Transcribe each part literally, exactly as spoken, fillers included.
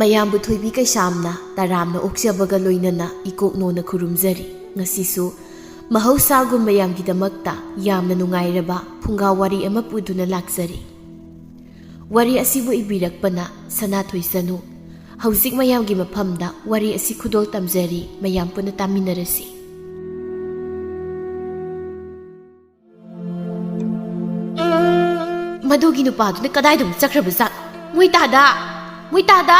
ꯑꯌꯥꯝꯕ ꯊꯣꯏꯕꯤ ꯀꯩꯁꯥꯝꯅ ꯇꯔꯥꯝꯅ ꯑꯣꯛꯆꯕꯒ ꯂꯣꯏꯅꯅ ꯏꯀꯣꯛꯅꯣꯅ ꯈꯨꯔꯨꯝꯖꯔꯤ꯫ ꯉꯁꯤꯁꯨ ꯃꯍꯧꯁꯥꯒꯨꯝ ꯃꯌꯥꯝꯒꯤꯗꯃꯛꯇ ꯌꯥꯝꯅ ꯅꯨꯡꯉꯥꯏꯔꯕ ꯐꯨꯡꯒꯥ ꯋꯥꯔꯤ ꯑꯃ ꯄꯨꯗꯨꯅ ꯂꯥꯛꯆꯔꯤ꯫ ꯋꯥꯔꯤ ꯑꯁꯤꯕꯨ ꯏꯕꯤꯔꯛꯄꯅ ꯁꯅꯥꯊꯣꯏ ꯆꯅꯨ꯫ ꯍꯧꯖꯤꯛ ꯃꯌꯥꯝꯒꯤ ꯃꯐꯝꯗ ꯋꯥꯔꯤ ꯑꯁꯤ ꯈꯨꯗꯣꯜ ꯇꯝꯖꯔꯤ, ꯃꯌꯥꯝ ꯄꯨꯟꯅ ꯇꯥꯃꯤꯟꯅꯔꯁꯤ꯫ ꯃꯗꯨꯒꯤ ꯅꯨꯄꯥꯗꯨꯅ ꯀꯗꯥꯏꯗ ꯑꯃꯨꯛ ꯆꯠꯈ꯭ꯔꯕꯖꯥꯠ? ꯃꯣꯏ ꯇꯥꯗ! ꯃꯣꯏ ꯇꯥꯗ!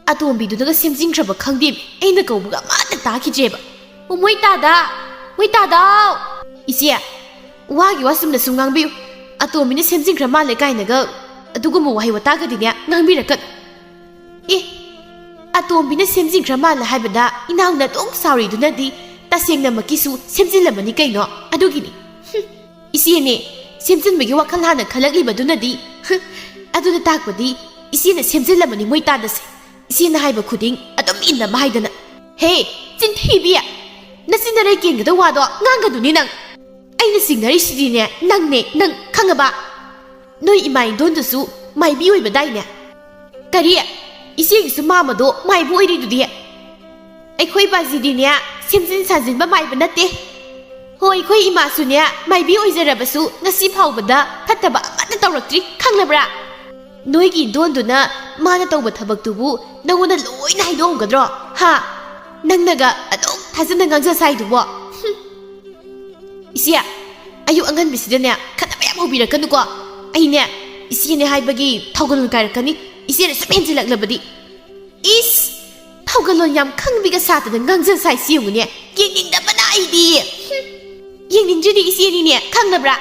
ꯑꯇꯣꯝꯕꯤꯗꯨꯅꯒ ꯁꯦꯝꯖꯤꯟꯈ꯭ꯔꯕ ꯈꯪꯗꯦ, ꯑꯩꯅ ꯀꯧꯕꯒ ꯑꯃꯠꯇ ꯇꯥꯈꯤꯗ꯭ꯔꯦꯕ꯫ ꯑꯣ, ꯃꯣꯏ ꯇꯥꯗ! ꯃꯣꯏ ꯇꯥꯗꯥꯎ! ꯏꯆꯦ, ꯋꯥꯒꯤ ꯋꯥ ꯆꯨꯝꯅ ꯁꯨꯝ ꯉꯥꯡꯕꯤꯌꯨ꯫ ꯑꯇꯣꯝꯕꯤꯅ ꯁꯦꯝꯖꯤꯟꯈ꯭ꯔ ꯃꯥꯜꯂꯦ ꯀꯥꯏꯅꯒ ꯑꯗꯨꯒꯨꯝꯕ ꯋꯥꯍꯩ ꯋꯥꯇꯥꯒꯗꯤꯅꯦ ꯉꯥꯡꯕꯤꯔꯛꯀꯅꯨ꯫ ꯑꯦ, ꯑꯇꯣꯝꯕꯤꯅ ꯁꯦꯝꯖꯤꯟꯈ꯭ꯔ ꯃꯥꯜꯂꯦ ꯍꯥꯏꯕꯗ ꯏꯅꯥꯎꯅ ꯑꯗꯨꯝ ꯁꯥꯎꯔꯤꯗꯨꯅꯗꯤ ꯇꯁꯦꯡꯅꯃꯛꯀꯤꯁꯨ ꯁꯦꯝꯖꯤꯜꯂꯝꯃꯅꯤ ꯀꯩꯅꯣ꯫ ꯑꯗꯨꯒꯤꯅꯤ꯫ ꯍꯨꯝ, ꯏꯆꯦꯅꯦ, ꯁꯦꯝꯖꯤꯟꯕꯒꯤ ꯋꯥꯈꯜ ꯍꯥꯟꯅ ꯈꯜꯂꯛꯂꯤꯕꯗꯨꯅꯗꯤ꯫ ꯍꯨꯝ, ꯑꯗꯨꯅ ꯇꯥꯛꯄꯗꯤ ꯏꯆꯦꯅ ꯁꯦꯝꯖꯤꯜꯂꯝꯃꯅꯤ ꯃꯣꯏ ꯇꯥꯗꯁꯦ꯫ ꯏꯆꯦꯅ ꯍꯥꯏꯕ ꯈꯨꯗꯤꯡ ꯑꯗꯨꯝ ꯏꯟꯅꯕ ꯍꯥꯏꯗꯅ꯫ ꯍꯦ, ꯆꯤꯟꯊꯤꯕꯤ! ꯅꯆꯤꯟ ꯅꯔꯩ ꯀꯦꯟꯒꯗꯧ ꯋꯥꯗꯣ ꯉꯥꯡꯒꯅꯨꯅꯦ ꯅꯪ꯫ ꯑꯩꯅ ꯆꯤꯡꯅꯔꯤꯁꯤꯗꯤꯅꯦ ꯅꯪꯅꯦ, ꯅꯪ ꯈꯪꯉꯕ? ꯅꯣꯏ ꯏꯃꯥ ꯏꯟꯗꯣꯟꯗꯨꯁꯨ ꯃꯥꯏꯕꯤ ꯑꯣꯏꯕꯗꯥꯏꯅꯦ? ꯀꯔꯤ? ꯏꯆꯦꯒꯤꯁꯨ ꯃꯥꯃꯗꯣ ꯃꯥꯏꯕ ꯑꯣꯏꯔꯤꯗꯨꯗꯤ? ꯑꯩꯈꯣꯏ ꯕꯥꯖꯤꯗꯤꯅꯦ ꯁꯦꯝꯖꯤꯟ ꯁꯥꯖꯤꯟꯕ ꯃꯥꯏꯕ ꯅꯠꯇꯦ꯫ ꯍꯣꯏ, ꯑꯩꯈꯣꯏ ꯏꯃꯥꯁꯨꯅꯦ ꯃꯥꯏꯕꯤ ꯑꯣꯏꯖꯔꯕꯁꯨ ꯉꯁꯤ ꯐꯥꯎꯕꯗ ꯐꯠꯇꯕ ꯑꯃꯠꯇ ꯇꯧꯔꯛꯇ꯭ꯔꯤ, ꯈꯪꯂꯕ꯭ꯔꯥ? ꯅꯣꯏꯒꯤ ꯏꯟꯗꯣꯟꯗꯨꯅ ꯃꯥꯅ ꯇꯧꯕ ꯊꯕꯛꯇꯨꯕꯨ ꯅꯪꯉꯣꯟꯗ ꯂꯣꯏꯅ ꯍꯥꯏꯗꯣꯛꯑꯝꯒꯗ꯭ꯔꯣ? ꯍꯥ? ꯅꯪꯅꯒ ꯑꯗꯨꯝ ꯊꯥꯖꯅ ꯉꯥꯡꯖ ꯁꯥꯏꯗꯨꯕꯣ? ꯍꯨꯝ꯫ ꯏꯆꯦ, ꯑꯌꯨꯛ ꯑꯉꯟꯕꯁꯤꯗꯅꯦ ꯈꯠꯅꯕ ꯌꯥꯝ ꯍꯧꯕꯤꯔꯛꯀꯅꯨꯀꯣ꯫ ꯑꯩꯅꯦ ꯏꯆꯦꯅꯦ ꯍꯥꯏꯕꯒꯤ ꯊꯧꯒꯜ ꯀꯥꯏꯔꯛꯀꯅꯤ, ꯏꯆꯦꯅ ꯁꯨꯝ ꯍꯦꯟꯖꯤꯜꯂꯛꯂꯕꯗꯤ꯫ ꯏꯁ! ꯊꯧꯒꯜꯂꯣꯟ ꯌꯥꯝ ꯈꯪꯕꯤꯒ ꯁꯥꯗꯅ ꯉꯥꯡꯖ ꯁꯥꯏꯁꯤ ꯌꯦꯡꯉꯨꯅꯦ꯫ ꯌꯦꯡꯅꯤꯡꯗꯕꯅ ꯑꯩꯗꯤ꯫ ꯍꯨꯝ꯫ ꯌꯦꯡꯅꯤꯡꯗ꯭ꯔꯤꯗꯤ ꯏꯆꯦꯅꯤꯅꯦ, ꯈꯪꯅꯕ꯭ꯔꯥ?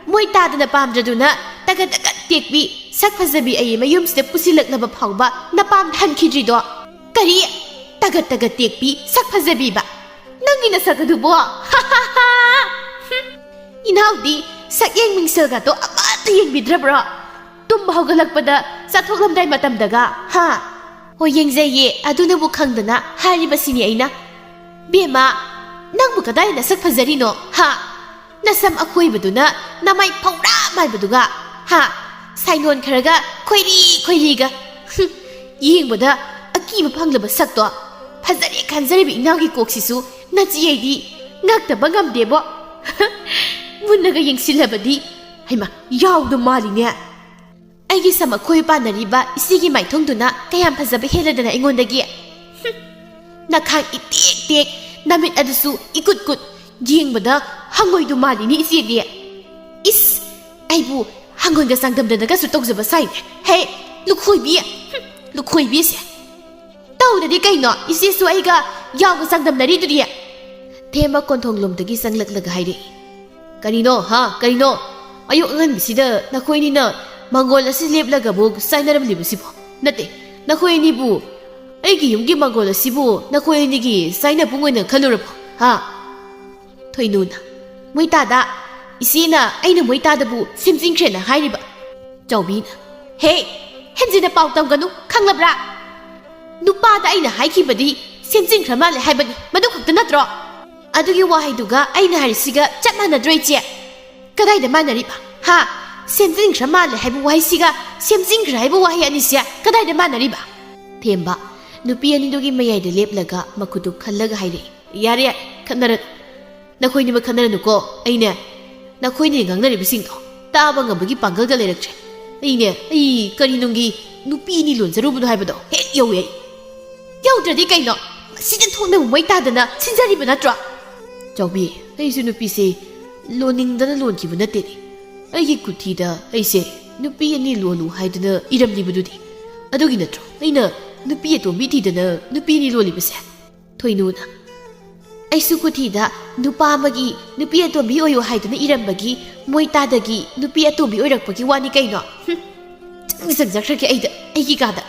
ꯃꯣꯏ ꯇꯥꯗꯅ ꯄꯥꯝꯗ꯭ꯔꯗꯨꯅ ꯇꯒꯠ ꯇꯒꯠ ꯇꯦꯛꯄꯤ, ꯁꯛ ꯐꯖꯕꯤ ꯑꯩ ꯃꯌꯨꯝꯁꯤꯗ ꯄꯨꯁꯤꯜꯂꯛꯂꯕ ꯐꯥꯎꯕ ꯅꯄꯥꯝꯗ ꯍꯟꯈꯤꯗ꯭ꯔꯤꯗꯣ꯫ ꯀꯔꯤ? ꯇꯒꯠ ꯇꯒꯠ ꯇꯦꯛꯄꯤ, ꯁꯛ ꯐꯖꯕꯤꯕ? ꯅꯪꯒꯤ ꯅꯁꯛ ꯑꯗꯨꯕꯣ? ꯍꯨꯝ꯫ ꯏꯅꯥꯎꯗꯤ ꯁꯛꯌꯦꯡ ꯃꯤꯡꯁꯦꯜꯒꯗꯣ ꯑꯃꯠꯇ ꯌꯦꯡꯕꯤꯗ꯭ꯔꯕ꯭ꯔꯣ? ꯇꯨꯝꯕ ꯍꯧꯒꯠꯂꯛꯄꯗ ꯆꯠꯊꯣꯛꯂꯝꯗꯥꯏ ꯃꯇꯝꯗꯒ, ꯍꯥ? ꯍꯣꯏ, ꯌꯦꯡꯖꯩꯌꯦ, ꯑꯗꯨꯅꯕꯨ ꯈꯪꯗꯅ ꯍꯥꯏꯔꯤꯕꯁꯤꯅꯤ ꯑꯩꯅ꯫ ꯕꯦꯝꯃ, ꯅꯪꯕꯨ ꯀꯗꯥꯏ ꯅꯁꯛ ꯐꯖꯔꯤꯅꯣ, ꯍꯥ? ꯅꯁꯝ ꯑꯈꯣꯏꯕꯗꯨꯅ ꯅꯃꯥꯏ ꯐꯧꯔꯥ ꯃꯥꯟꯕꯗꯨꯒ, ꯍꯥ? ꯁꯥꯏꯅꯣꯟ ꯈꯔꯒ ꯈꯣꯏꯔꯤ ꯈꯣꯏꯔꯤꯒ꯫ ꯍꯨꯝ, ꯌꯦꯡꯕꯗ ꯑꯀꯤꯕ ꯐꯪꯂꯕ ꯁꯛꯇꯣ꯫ ꯐꯖꯔꯦ ꯈꯟꯖꯔꯤꯕ ꯏꯅꯥꯎꯒꯤ ꯀꯣꯛꯁꯤꯁꯨ ꯅꯆꯦ ꯑꯩꯗꯤ ꯉꯛꯇꯕ ꯉꯝꯗꯦꯕꯣ꯫ ꯃꯨꯟꯅꯒ ꯌꯦꯡꯁꯤꯜꯂꯕꯗꯤ, ꯍꯩꯃꯥ, ꯌꯥꯎꯗꯣ ꯃꯥꯜꯂꯤꯅꯦ꯫ ꯑꯩꯒꯤ ꯁꯝ ꯑꯈꯣꯏ ꯄꯥꯟꯅꯔꯤꯕ ꯏꯆꯦꯒꯤ ꯃꯥꯏꯊꯣꯡꯗꯨꯅ ꯀꯌꯥꯝ ꯐꯖꯕ ꯍꯦꯜꯂꯗꯅ ꯑꯩꯉꯣꯟꯗꯒꯤ꯫ ꯍꯨꯝ, ꯅꯈꯥꯡ ꯏꯇꯦꯛ ꯇꯦꯛ, ꯅꯃꯤꯠ ꯑꯗꯨꯁꯨ ꯏꯀꯨꯠ ꯀꯨꯠ, ꯌꯦꯡꯕꯗ ꯍꯪꯉꯣꯏꯗꯨ ꯃꯥꯜꯂꯤꯅꯦ ꯏꯆꯦꯗꯤ꯫ ꯏꯁ, ꯑꯩꯕꯨ ꯍꯪꯉꯣꯏꯒ ꯆꯥꯡꯗꯝꯗꯅꯒꯁꯨ ꯇꯧꯖꯕ ꯁꯥꯏꯅꯦ꯫ ꯍꯦ, ꯂꯨꯈꯣꯏꯕꯤ! ꯍꯨꯝ, ꯂꯨꯈꯣꯏꯕꯤꯁꯦ꯫ ꯇꯧꯗꯗꯤ ꯀꯩꯅꯣ, ꯏꯆꯦꯁꯨ ꯑꯩꯒ ꯌꯥꯎꯒ ꯆꯥꯡꯗꯝꯅꯔꯤꯗꯨꯗꯤ꯫ ꯊꯦꯝꯕ ꯀꯣꯟꯊꯣꯡꯂꯣꯝꯗꯒꯤ ꯆꯪꯂꯛꯂꯒ ꯍꯥꯏꯔꯛꯏ꯫ "ꯀꯔꯤꯅꯣ, ꯍꯥ? ꯀꯔꯤꯅꯣ? ꯑꯌꯨꯛ ꯑꯉꯟꯕꯁꯤꯗ ꯅꯈꯣꯏꯅꯤꯅ ꯃꯪꯒꯣꯜ ꯑꯁꯤ ꯂꯦꯞꯂꯒ ꯑꯃꯨꯛ ꯆꯥꯏꯅꯔꯝꯂꯤꯕꯁꯤꯕꯣ? ꯅꯠꯇꯦ, ꯅꯈꯣꯏ ꯑꯅꯤꯕꯨ, ꯑꯩꯒꯤ ꯌꯨꯝꯒꯤ ꯃꯪꯒꯣꯜ ꯑꯁꯤꯕꯨ ꯅꯈꯣꯏ ꯑꯅꯤꯒꯤ ꯆꯥꯏꯅꯕꯨꯡ ꯑꯣꯏꯅ ꯈꯜꯂꯨꯔꯕꯣ, ꯍꯥ?" ꯊꯣꯏꯅꯨꯅ, "ꯃꯣꯏꯇꯥꯗ, ꯏꯆꯦꯅ ꯑꯩꯅ ꯃꯣꯏꯇꯥꯗꯕꯨ ꯁꯦꯝꯖꯤꯟꯈ꯭ꯔꯦꯅ ꯍꯥꯏꯔꯤꯕ?" ꯆꯥꯎꯕꯤꯅ, "ꯍꯦ, ꯍꯦꯟꯖꯤꯟꯅ ꯄꯥꯎ ꯇꯝꯒꯅꯨ, ꯈꯪꯂꯕ꯭ꯔꯥ? ꯅꯨꯄꯥꯗ ꯑꯩꯅ ꯍꯥꯏꯈꯤꯕꯗꯤ ꯁꯦꯝꯖꯤꯟꯈ꯭ꯔ ꯃꯥꯜꯂꯦ ꯍꯥꯏꯕꯅꯤ, ꯃꯗꯨ ꯈꯛꯇ ꯅꯠꯇ꯭ꯔꯣ? ꯑꯗꯨꯒꯤ ꯋꯥꯍꯩꯗꯨꯒ ꯑꯩꯅ ꯍꯥꯏꯔꯤꯁꯤꯒ ꯆꯞ ꯃꯥꯟꯅꯗ꯭ꯔꯣ, ꯏꯆꯦ? ꯀꯗꯥꯏꯗ ꯃꯥꯟꯅꯔꯤꯕ? ꯍꯥ? ꯁꯦꯝꯖꯤꯟꯈ꯭ꯔ ꯃꯥꯜꯂꯦ ꯍꯥꯏꯕ ꯋꯥꯍꯩꯁꯤꯒ ꯁꯦꯝꯖꯤꯟꯈ꯭ꯔ ꯍꯥꯏꯕ ꯋꯥꯍꯩ ꯑꯅꯤꯁꯦ ꯀꯗꯥꯏꯗ ꯃꯥꯟꯅꯔꯤꯕ?" ꯊꯦꯝꯕ, ꯅꯨꯄꯤ ꯑꯅꯤꯗꯨꯒꯤ ꯃꯌꯥꯏꯗ ꯂꯦꯞꯂꯒ ꯃꯈꯨꯠꯇꯨ ꯈꯜꯂꯒ ꯍꯥꯏꯔꯛꯏ꯫ "ꯌꯥꯔꯦ, ꯈꯠꯅꯔ-, ꯅꯈꯣꯏꯅꯤꯃꯛ ꯈꯠꯅꯔꯅꯨꯀꯣ꯫ ꯑꯩꯅꯦ, ꯅꯈꯣꯏꯅ ꯉꯥꯡꯅꯔꯤꯕꯁꯤꯡꯗꯣ ꯇꯥꯕ ꯉꯝꯕꯒꯤ ꯄꯥꯡꯒꯜꯒ ꯂꯩꯔꯛꯇ꯭ꯔꯦ꯫ ꯑꯩꯅꯦ, ꯑꯩ ꯀꯔꯤ ꯅꯨꯡꯒꯤ ꯅꯨꯄꯤ ꯑꯅꯤ ꯂꯣꯟꯖꯔꯨꯕꯅꯣ ꯍꯥꯏꯕꯗꯣ ꯍꯦꯛ ꯌꯧꯋꯦ ꯑꯩ꯫" "ꯌꯧꯗ꯭ꯔꯗꯤ ꯀꯩꯅꯣ? ꯃꯁꯤꯗꯤ ꯊꯣꯛꯅꯕ ꯃꯣꯏ ꯇꯥꯗꯅ ꯁꯤꯟꯖꯔꯤꯕ ꯅꯠꯇ꯭ꯔꯣ?" ꯆꯥꯎꯕꯤ, ꯑꯩꯁꯨ ꯅꯨꯄꯤꯁꯦ ꯂꯣꯟꯅꯤꯡꯗꯅ ꯂꯣꯟꯈꯤꯕ ꯅꯠꯇꯦꯅꯦ꯫ ꯑꯩꯒꯤ ꯀꯨꯊꯤꯗ ꯑꯩꯁꯦ ꯅꯨꯄꯤ ꯑꯅꯤ ꯂꯣꯜꯂꯨ ꯍꯥꯏꯗꯅ ꯏꯔꯝꯂꯤꯕꯗꯨꯗꯤ꯫ ꯑꯗꯨꯒꯤ ꯅꯠꯇ꯭ꯔꯣ ꯑꯩꯅ ꯅꯨꯄꯤ ꯑꯇꯣꯝꯕꯤ ꯊꯤꯗꯅ ꯅꯨꯄꯤ ꯑꯅꯤ ꯂꯣꯜꯂꯤꯕꯁꯦ? ꯊꯣꯏꯅꯨꯅ, "ꯑꯩꯁꯨ ꯀꯨꯊꯤꯗ ꯅꯨꯄꯥ ꯑꯃꯒꯤ ꯅꯨꯄꯤ ꯑꯇꯣꯝꯕꯤ ꯑꯣꯏꯌꯨ ꯍꯥꯏꯗꯨꯅ ꯏꯔꯝꯕꯒꯤ ꯃꯣꯏ ꯇꯥꯗꯒꯤ ꯅꯨꯄꯤ ꯑꯇꯣꯝꯕꯤ ꯑꯣꯏꯔꯛꯄꯒꯤ ꯋꯥꯅꯤ ꯀꯩꯅꯣ꯫ ꯍꯨꯝ, ꯆꯪ ꯆꯪꯖꯈ꯭ꯔꯒꯦ ꯑꯩꯗ, ꯑꯩꯒꯤ ꯀꯥꯗ꯫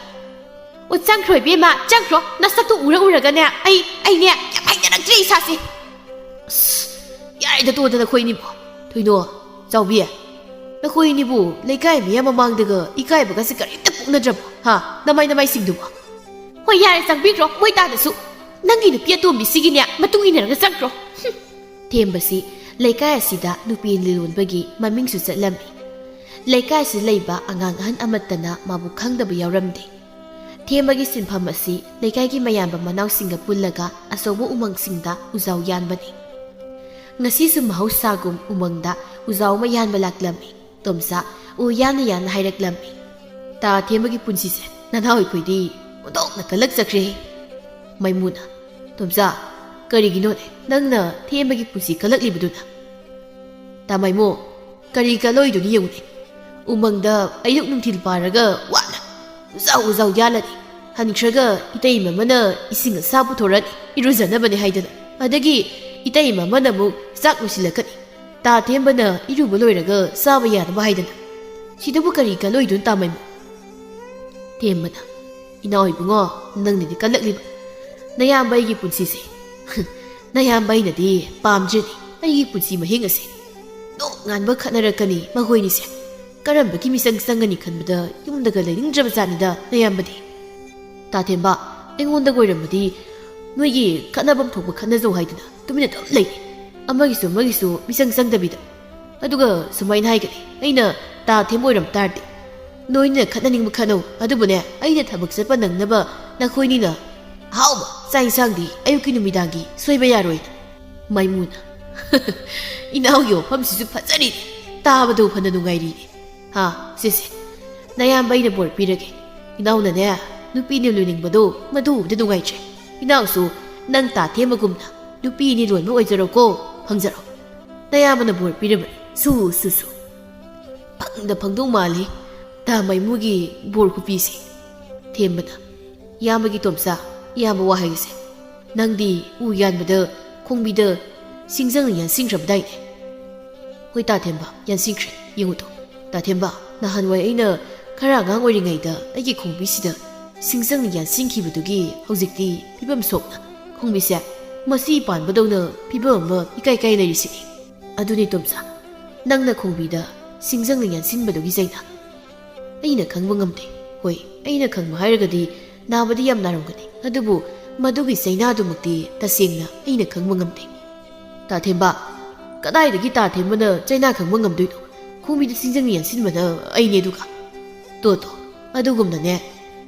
ꯑꯣ, ꯆꯪꯈ꯭ꯔꯣ ꯏꯕꯦꯝꯃ, ꯆꯪꯈ꯭ꯔꯣ꯫ ꯅꯁꯛꯇꯨ ꯎꯔ ꯎꯔꯒꯅꯦ, ꯑꯩ, ꯑꯩꯅꯦ, ꯌꯥꯝ ꯍꯩꯅꯔꯛꯇ꯭ꯔꯦ ꯏꯁꯥꯁꯦ꯫ ꯑꯁ, ꯌꯥꯔꯦꯗ, ꯇꯣꯛꯑꯣꯗ ꯅꯈꯣꯏꯅꯤꯕꯣ꯫ ꯊꯣꯏꯅꯣ, ꯆꯥꯎꯕꯤ, ꯅꯈꯣꯏꯅꯤꯕꯨ ꯂꯩꯀꯥꯏ ꯃꯤꯌꯥꯝ ꯃꯃꯥꯡꯗꯒ ꯏꯀꯥꯏꯕꯒꯁꯦ ꯀꯔꯤꯝꯇ ꯄꯣꯛꯅꯗ꯭ꯔꯕꯣ? ꯍꯥ? ꯅꯃꯥꯏ ꯅꯃꯥꯏꯁꯤꯡꯗꯨꯕꯣ?" "ꯍꯣꯏ, ꯌꯥꯔꯦ, ꯆꯪꯕꯤꯈ꯭ꯔꯣ, ꯃꯣꯏ ꯇꯥꯗꯁꯨ꯫ ꯅꯪꯒꯤ ꯅꯨꯄꯤ ꯑꯇꯣꯝꯕꯤꯁꯤꯒꯤꯅꯦ ꯃꯇꯨꯡ ꯏꯟꯅꯔꯒ ꯆꯪꯈ꯭ꯔꯣ꯫" ꯍꯨꯝ꯫ ꯊꯦꯝꯕꯁꯤ ꯂꯩꯀꯥꯏ ꯑꯁꯤꯗ ꯅꯨꯄꯤ ꯂꯣꯟꯕꯒꯤ ꯃꯃꯤꯡꯁꯨ ꯆꯠꯂꯝꯃꯤ꯫ ꯂꯩꯀꯥꯏ ꯑꯁꯤꯗ ꯂꯩꯕ ꯑꯉꯥꯡ ꯑꯍꯟ ꯑꯃꯠꯇꯅ ꯃꯥꯕꯨ ꯈꯪꯗꯕ ꯌꯥꯎꯔꯝꯗꯦ꯫ ꯊꯦꯝꯕꯒꯤ ꯁꯤꯟꯐꯝ ꯑꯁꯤ ꯂꯩꯀꯥꯏꯒꯤ ꯃꯌꯥꯝꯕ ꯃꯅꯥꯎꯁꯤꯡꯒ ꯄꯨꯜꯂꯒ ꯑꯆꯧꯕ ꯎꯃꯪꯁꯤꯡꯗ ꯎꯖꯥꯎ ꯌꯥꯟꯕꯅꯤ꯫ ꯉꯁꯤꯁꯨ ꯃꯍꯧꯁꯥꯒꯨꯝ ꯎꯃꯪꯗ ꯎꯖꯥꯎ ꯑꯃ ꯌꯥꯟꯕ ꯂꯥꯛꯂꯝꯃꯤ꯫ ꯇꯣꯝꯆꯥ ꯎ ꯌꯥꯟꯅ ꯌꯥꯟꯅ ꯍꯥꯏꯔꯛꯂꯝꯃꯤ, "ꯇꯥ ꯊꯦꯝꯕꯒꯤ ꯄꯨꯟꯁꯤꯁꯦ ꯅꯅꯥꯎ ꯑꯩꯈꯣꯏꯗꯤ ꯑꯣꯟꯊꯣꯛꯅ ꯀꯜꯂꯛꯆꯈ꯭ꯔꯦ꯫" ꯃꯩꯃꯨꯅ, "ꯇꯣꯝꯆꯥ, ꯀꯔꯤꯒꯤꯅꯣꯅꯦ ꯅꯪꯅ ꯊꯦꯝꯕꯒꯤ ꯄꯨꯟꯁꯤ ꯀꯜꯂꯛꯂꯤꯕꯗꯨꯅ?" "ꯇꯥ ꯃꯩꯃꯨ, ꯀꯔꯤ ꯀꯜꯂꯣꯏꯗꯨꯅꯤ ꯌꯦꯡꯉꯨꯅꯦ꯫ ꯎꯃꯪꯗ ꯑꯌꯨꯛ ꯅꯨꯡꯊꯤꯜ ꯄꯥꯔꯒ ꯋꯥꯅ ꯎꯖꯥꯎ ꯎꯖꯥꯎ ꯌꯥꯜꯂꯅꯤ꯫ ꯍꯟꯈ꯭ꯔꯒ ꯏꯇꯩꯃ ꯑꯃꯅ ꯏꯁꯤꯡ ꯑꯁꯥ ꯄꯨꯊꯣꯔꯛꯑꯅꯤ, ꯏꯔꯨꯖꯅꯕꯅꯦ ꯍꯥꯏꯗꯅ꯫ ꯑꯗꯒꯤ ꯏꯇꯩꯃ ꯑꯃꯅ ꯑꯃꯨꯛ ꯆꯥꯛ ꯂꯣꯏꯁꯤꯜꯂꯛꯀꯅꯤ꯫ ꯇꯥ ꯊꯦꯝꯕꯅ ꯏꯔꯨꯕ ꯂꯣꯏꯔꯒ ꯆꯥꯕ ꯌꯥꯅꯕ ꯍꯥꯏꯗꯅ꯫ ꯁꯤꯗꯕꯨ ꯀꯔꯤ ꯀꯜꯂꯣꯏꯗꯨꯅ, ꯇꯥ ꯃꯩꯃꯨ?" ꯊꯦꯝꯕꯅ, "ꯏꯅꯥꯎ ꯏꯕꯨꯡꯉꯣ, ꯅꯪꯅꯗꯤ ꯀꯜꯂꯛꯂꯤꯕ ꯅꯌꯥꯝꯕ ꯑꯩꯒꯤ ꯄꯨꯟꯁꯤꯁꯦ꯫ ꯅꯌꯥꯝꯕ ꯑꯩꯅꯗꯤ ꯄꯥꯝꯗ꯭ꯔꯤꯅꯤ ꯑꯩꯒꯤ ꯄꯨꯟꯁꯤ ꯃꯍꯤꯡ ꯑꯁꯦ꯫ ꯅꯣꯡꯉꯥꯟꯕ ꯈꯠꯅꯔꯛꯀꯅꯤ ꯃꯈꯣꯏꯅꯤꯁꯦ꯫ ꯀꯔꯝꯕꯒꯤ ꯃꯤꯆꯪ ꯆꯪꯒꯅꯤ ꯈꯟꯕꯗ ꯌꯨꯝꯗꯒ ꯂꯩꯅꯤꯡꯗ꯭ꯔꯕ ꯖꯥꯠꯅꯤꯗ ꯅꯌꯥꯝꯕꯗꯤ꯫" "ꯇꯥ ꯊꯦꯝꯕ, ꯑꯩꯉꯣꯟꯗꯒ ꯑꯣꯏꯔꯝꯃꯗꯤ ꯅꯣꯏꯒꯤ ꯈꯠꯅꯐꯝ ꯊꯣꯛꯄ ꯈꯠꯅꯖꯧ ꯍꯥꯏꯗꯅ ꯇꯨꯃꯤꯟꯅ ꯑꯗꯨꯝ ꯂꯩꯅꯤ꯫ ꯑꯃꯒꯤꯁꯨ ꯑꯃꯒꯤꯁꯨ ꯃꯤꯆꯪ ꯆꯪꯗꯕꯤꯗ꯫ ꯑꯗꯨꯒ ꯁꯨꯃꯥꯏꯅ ꯍꯥꯏꯒꯅꯤ, ꯑꯩꯅ ꯇꯥ ꯊꯦꯝꯕ ꯑꯣꯏꯔꯝ ꯇꯥꯔꯗꯤ, ꯅꯣꯏꯅ ꯈꯠꯅꯅꯤꯡꯕ ꯈꯠꯅꯧ, ꯑꯗꯨꯕꯨꯅꯦ, ꯑꯩꯅ ꯊꯕꯛ ꯆꯠꯄ ꯅꯪꯅꯕ ꯅꯈꯣꯏꯅꯤꯅ ꯑꯍꯥꯎꯕ ꯆꯥꯛ ꯏꯟꯁꯥꯡꯗꯤ ꯑꯌꯨꯛꯀꯤ ꯅꯨꯃꯤꯗꯥꯡꯒꯤ ꯁꯣꯏꯕ ꯌꯥꯔꯣꯏꯅ꯫" ꯃꯩꯃꯨꯅ, "ꯏꯅꯥꯎꯒꯤ ꯋꯥꯐꯝꯁꯤꯁꯨ ꯐꯖꯔꯤꯅꯦ, ꯇꯥꯕꯗ ꯐꯅ ꯅꯨꯡꯉꯥꯏꯔꯤꯅꯦ꯫ ꯍꯥ, ꯁꯦ ꯁꯦ, ꯅꯌꯥꯝꯕ ꯑꯩꯅ ꯕꯣꯔ ꯄꯤꯔꯒꯦ꯫ ꯏꯅꯥꯎꯅꯅꯦ, ꯅꯨꯄꯤꯅ ꯂꯣꯏꯅꯤꯡꯕꯗꯣ ꯃꯗꯨ ꯎꯕꯗ ꯅꯨꯡꯉꯥꯏꯇ꯭ꯔꯦ꯫ ꯏꯅꯥꯎꯁꯨ ꯅꯪ ꯇꯥ ꯊꯦꯝꯕꯒꯨꯝꯅ ꯅꯨꯄꯤ ꯑꯅꯤ ꯂꯣꯟꯕ ꯑꯣꯏꯖꯔꯣꯀꯣ, ꯐꯪꯖꯔꯣ꯫ ꯅꯌꯥꯝꯕꯅ ꯕꯣꯔ ꯄꯤꯔꯕꯅꯤ, ꯁꯨ, ꯁꯨ, ꯁꯨ꯫" ꯐꯪꯗ ꯐꯪꯗꯧ ꯃꯥꯜꯂꯤ ꯇꯥ ꯃꯩꯃꯨꯒꯤ ꯕꯣꯔ ꯈꯨꯄꯤꯁꯦ꯫ ꯊꯦꯝꯕꯅ, "ꯏꯌꯥꯝꯕꯒꯤ ꯇꯣꯝꯆꯥ, ꯏꯌꯥꯝꯕ ꯋꯥ ꯍꯥꯏꯒꯦꯁꯦ꯫ ꯅꯪꯗꯤ ꯎ ꯌꯥꯟꯕꯗ ꯈꯣꯡꯕꯤꯗ ꯁꯤꯡꯖꯪꯅ ꯌꯥꯟꯁꯤꯟꯈ꯭ꯔꯕꯗꯥꯏꯅꯦ?" "ꯍꯣꯏ ꯇꯥ ꯊꯦꯝꯕ, ꯌꯥꯟꯁꯤꯟꯈ꯭ꯔꯦ꯫ ꯌꯦꯡꯉꯨ ꯇꯣ, ꯇꯥ ꯊꯦꯝꯕ, ꯅꯍꯥꯟꯋꯥꯏ ꯑꯩꯅ ꯈꯔ ꯑꯉꯥꯡ ꯑꯣꯏꯔꯤꯉꯩꯗ ꯑꯩꯒꯤ ꯈꯣꯡꯕꯤꯁꯤꯗ ꯁꯤꯡꯖꯪꯅ ꯌꯥꯟꯁꯤꯟꯈꯤꯕꯗꯨꯒꯤ ꯍꯧꯖꯤꯛꯇꯤ ꯐꯤꯕꯝ ꯁꯣꯛꯅ ꯈꯣꯡꯕꯤꯁꯦ ꯃꯁꯤ ꯄꯥꯟꯕꯗꯧꯅ ꯐꯤꯕꯝ ꯑꯃ ꯏꯀꯥꯏ ꯀꯥꯏ ꯂꯩꯔꯤꯁꯤꯅꯤ꯫" "ꯑꯗꯨꯅꯤ ꯇꯣꯝꯆꯥ, ꯅꯪꯅ ꯈꯣꯡꯕꯤꯗ ꯁꯤꯡꯖꯪꯅ ꯌꯥꯟꯁꯤꯟꯕꯗꯨꯒꯤ ꯆꯩꯅꯥ?" "ꯑꯩꯅ ꯈꯪꯕ ꯉꯝꯗꯦ꯫ ꯍꯣꯏ, ꯑꯩꯅ ꯈꯪꯕ ꯍꯥꯏꯔꯒꯗꯤ ꯅꯥꯕꯗꯤ ꯌꯥꯝ ꯅꯥꯔꯝꯒꯅꯤ, ꯑꯗꯨꯕꯨ ꯃꯗꯨꯒꯤ ꯆꯩꯅꯥꯗꯨꯃꯛꯇꯤ ꯇꯁꯦꯡꯅ ꯑꯩꯅ ꯈꯪꯕ ꯉꯝꯗꯦ꯫" "ꯇꯥ ꯊꯦꯝꯕ, ꯀꯗꯥꯏꯗꯒꯤ ꯇꯥ ꯊꯦꯝꯕꯅ ꯆꯩꯅꯥ ꯈꯪꯕ ꯉꯝꯗꯣꯏꯅꯣ? ꯈꯣꯡꯕꯤꯗ ꯁꯤꯡꯖꯪꯅ ꯌꯥꯟꯁꯤꯟꯕꯅ ꯑꯩꯅꯦ ꯑꯗꯨꯒ꯫" "ꯇꯣ ꯇꯣ, ꯑꯗꯨꯒꯨꯝꯅꯅꯦ,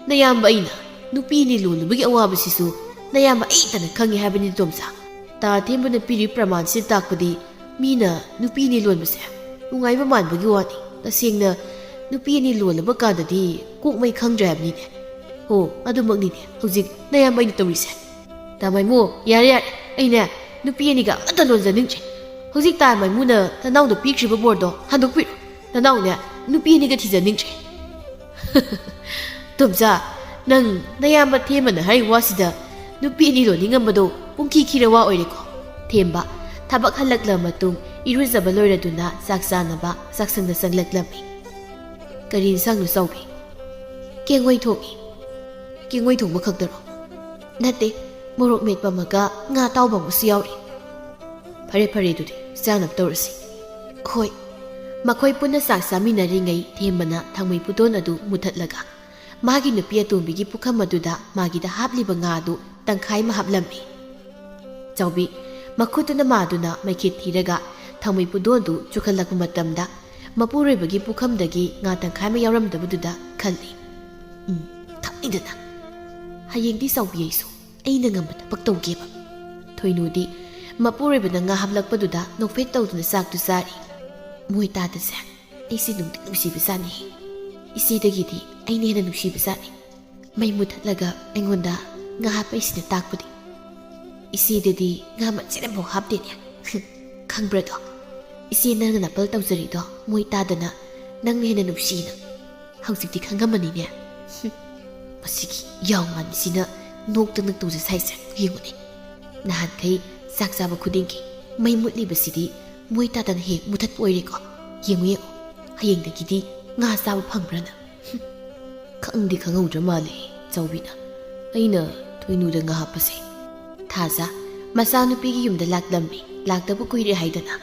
"ꯅꯌꯥꯝꯕ ꯑꯩꯅ ꯅꯨꯄꯤ ꯑꯅꯤ ꯂꯣꯜꯂꯨꯕꯒꯤ ꯑꯋꯥꯕꯁꯤꯁꯨ ꯅꯌꯥꯝꯕ ꯑꯩꯇꯅ ꯈꯪꯉꯤ ꯍꯥꯏꯕꯅꯤ, ꯇꯣꯝꯆꯥ꯫ ꯇꯥ ꯊꯦꯝꯕꯅ ꯄꯤꯔꯤꯕ ꯄ꯭ꯔꯃꯥꯟꯁꯤ ꯇꯥꯛꯄꯗꯤ ꯃꯤꯅ ꯅꯨꯄꯤ ꯑꯅꯤ ꯂꯣꯟꯕꯁꯦ ꯅꯨꯡꯉꯥꯏꯕ ꯃꯥꯟꯕꯒꯤ ꯋꯥꯅꯤ꯫ ꯇꯁꯦꯡꯅ ꯅꯨꯄꯤ ꯑꯅꯤ ꯂꯣꯜꯂꯕ ꯀꯥꯟꯗꯗꯤ ꯀꯣꯛ ꯃꯩ ꯈꯪꯗ꯭ꯔꯦ ꯍꯥꯏꯕꯅꯤꯅꯦ꯫ ꯍꯣ, ꯑꯗꯨꯃꯛꯅꯤꯅꯦ ꯍꯧꯖꯤꯛ ꯅꯌꯥꯝꯕ ꯑꯩꯅ ꯇꯧꯔꯤꯁꯦ꯫ ꯇꯥ ꯃꯥꯏꯃꯨ, ꯌꯥꯔꯦ ꯌꯥꯔꯦ, ꯑꯩꯅꯦ ꯅꯨꯄꯤ ꯑꯅꯤꯒ ꯑꯃꯠꯇ ꯂꯣꯟꯖꯅꯤꯡꯗ꯭ꯔꯦ꯫ ꯍꯧꯖꯤꯛ ꯇꯥ ꯃꯥꯏꯃꯨꯅ ꯅꯅꯥꯎꯅ ꯄꯤꯈ꯭ꯔꯤꯕ ꯕꯣꯔꯗꯣ ꯍꯟꯗꯣꯛꯄꯤꯔꯣ꯫ ꯅꯅꯥꯎꯅꯦ ꯅꯨꯄꯤ ꯑꯅꯤꯒ ꯊꯤꯖꯅꯤꯡꯗ꯭ꯔꯦ꯫ ꯇꯣꯝꯆꯥ, ꯅꯪ ꯅꯌꯥꯝꯕ ꯊꯦꯝꯕꯅ ꯍꯥꯏꯔꯤꯕ ꯋꯥꯁꯤꯗ ꯅꯨꯄꯤ ꯑꯅꯤ ꯂꯣꯟꯅꯤꯡꯉꯝꯕꯗꯣ ꯄꯨꯡꯈꯤ ꯈꯤꯔ ꯋꯥ ꯑꯣꯏꯔꯦꯀꯣ꯫ ꯊꯦꯝꯕ, ꯊꯕꯛ ꯍꯜꯂꯛꯂꯕ ꯃꯇꯨꯡ ꯏꯔꯨꯖꯕ ꯂꯣꯏꯔꯗꯨꯅ ꯆꯥꯛ ꯆꯥꯅꯕ ꯆꯥꯛꯁꯪꯗ ꯆꯪꯂꯛꯂꯝꯃꯤ꯫ "ꯀꯔꯤ ꯏꯟꯁꯥꯡꯅꯣ ꯆꯥꯎꯕꯤ?" "ꯀꯦꯡꯉꯣꯏ ꯊꯣꯡꯉꯤ꯫" "ꯀꯦꯡꯉꯣꯏ ꯊꯣꯡꯕ ꯈꯛꯇꯔꯣ?" "ꯅꯠꯇꯦ, ꯃꯣꯔꯣꯛ ꯃꯦꯠꯄ ꯑꯃꯒ ꯉꯥ ꯑꯇꯥꯎꯕ ꯑꯃꯁꯨ ꯌꯥꯎꯔꯤ꯫" "ꯐꯔꯦ ꯐꯔꯦ, ꯑꯗꯨꯗꯤ ꯆꯥꯅꯕ ꯇꯧꯔꯁꯤ꯫" "ꯍꯣꯏ꯫" ꯃꯈꯣꯏ ꯄꯨꯟꯅ ꯆꯥꯛ ꯆꯥꯃꯤꯟꯅꯔꯤꯉꯩ ꯊꯦꯝꯕꯅ ꯊꯥꯡꯃꯩ ꯄꯨꯇꯣꯟ ꯑꯗꯨ ꯃꯨꯊꯠꯂꯒ ꯃꯥꯒꯤ ꯅꯨꯄꯤ ꯑꯇꯣꯝꯕꯤꯒꯤ ꯄꯨꯈꯝ ꯑꯗꯨꯗ ꯃꯥꯒꯤꯗ ꯍꯥꯞꯂꯤꯕ ꯉꯥ ꯑꯗꯨ ꯇꯪꯈꯥꯏ ꯑꯃ ꯍꯥꯞꯂꯝꯃꯤ꯫ ꯆꯥꯎꯕꯤ, ꯃꯈꯨꯠꯇꯨꯅ ꯃꯥꯗꯨꯅ ꯃꯩꯈꯦꯠ ꯊꯤꯔꯒ ꯊꯥꯡꯃꯩ ꯄꯨꯗꯣꯟꯗꯨ ꯆꯨꯈꯠꯂꯛꯄ ꯃꯇꯝꯗ ꯃꯄꯨꯔꯣꯏꯕꯒꯤ ꯄꯨꯈꯝꯗꯒꯤ ꯉꯥ ꯇꯪꯈꯥꯏ ꯑꯃ ꯌꯥꯎꯔꯝꯗꯕꯗꯨꯗ ꯈꯜꯂꯤ꯫ "ꯎꯝ, ꯊꯛꯅꯤꯡꯗꯅ꯫ ꯍꯌꯦꯡꯗꯤ ꯆꯥꯎꯕꯤ ꯑꯩꯁꯨ ꯑꯩꯅ ꯉꯝꯕ ꯊꯕꯛ ꯇꯧꯒꯦꯕ꯫" ꯊꯣꯏꯅꯨꯗꯤ ꯃꯄꯨꯔꯣꯏꯕꯅ ꯉꯥ ꯍꯥꯞꯂꯛꯄꯗꯨꯗ ꯅꯣꯛꯐꯦꯠ ꯇꯧꯗꯨꯅ ꯆꯥꯛꯇꯨ ꯆꯥꯔꯤ꯫ "ꯃꯣꯏ ꯇꯥꯗꯁꯦ, ꯑꯩꯁꯦ ꯅꯨꯡꯗꯤ ꯅꯨꯡꯁꯤꯕꯖꯥꯠꯅꯤ꯫ ꯏꯆꯦꯗꯒꯤꯗꯤ ꯑꯩꯅ ꯍꯦꯟꯅ ꯅꯨꯡꯁꯤꯕꯖꯥꯠꯅꯤ꯫ ꯃꯩ ꯃꯨꯊꯠꯂꯒ ꯑꯩꯉꯣꯟꯗ ꯉꯥ ꯍꯥꯞꯄꯛꯏꯁꯤꯅ ꯇꯥꯛꯄꯗꯤ ꯏꯆꯦꯗꯗꯤ ꯉꯥ ꯃꯆꯦꯠ ꯑꯃꯐꯥꯎ ꯍꯥꯞꯇꯦꯅꯦ꯫" "ꯈꯪꯕ꯭ꯔꯥꯗꯣ, ꯏꯆꯦ ꯅꯪꯅ ꯅꯥꯄꯜ ꯇꯧꯖꯔꯤꯗꯣ ꯃꯣꯏ ꯇꯥꯗꯅ ꯅꯪꯅ ꯍꯦꯟꯅ ꯅꯨꯡꯁꯤꯅ꯫ ꯍꯧꯖꯤꯛꯇꯤ ꯈꯪꯉꯝꯃꯅꯤꯅꯦ꯫" ꯍꯨꯝ, ꯃꯁꯤꯒꯤ ꯌꯥꯎ ꯃꯥꯟꯕꯤꯁꯤꯅ ꯅꯣꯛꯇꯅ ꯇꯧꯖ ꯁꯥꯏꯁꯦ ꯌꯦꯡꯉꯨꯅꯦ꯫ ꯅꯍꯥꯟꯈꯩ ꯆꯥꯛ ꯆꯥꯕ ꯈꯨꯗꯤꯡꯒꯤ ꯃꯩ ꯃꯨꯠꯂꯤꯕꯁꯤꯗꯤ ꯃꯣꯏ ꯇꯥꯗꯅ ꯍꯦꯛ ꯃꯨꯊꯠꯄ ꯑꯣꯏꯔꯦꯀꯣ꯫ ꯌꯦꯡꯉꯨ ꯌꯦꯡꯉꯨ, ꯍꯌꯦꯡꯗꯒꯤꯗꯤ ꯉꯥ ꯆꯥꯕ ꯐꯪꯕ꯭ꯔꯥꯅ꯫ ꯍꯨꯝ, ꯈꯪꯗꯤ ꯈꯪꯍꯧꯗ꯭ꯔ ꯃꯥꯜꯂꯦ ꯆꯥꯎꯕꯤꯅ ꯑꯩꯅ ꯊꯣꯏꯅꯨꯗ ꯉꯥ ꯍꯥꯞꯄꯁꯦ꯫ ꯊꯥꯖ ꯃꯆꯥꯅꯨꯄꯤꯒꯤ ꯌꯨꯝꯗ ꯂꯥꯛꯂꯝꯃꯤ, ꯂꯥꯛꯇꯕ ꯀꯨꯏꯔꯦ ꯍꯥꯏꯗꯅ꯫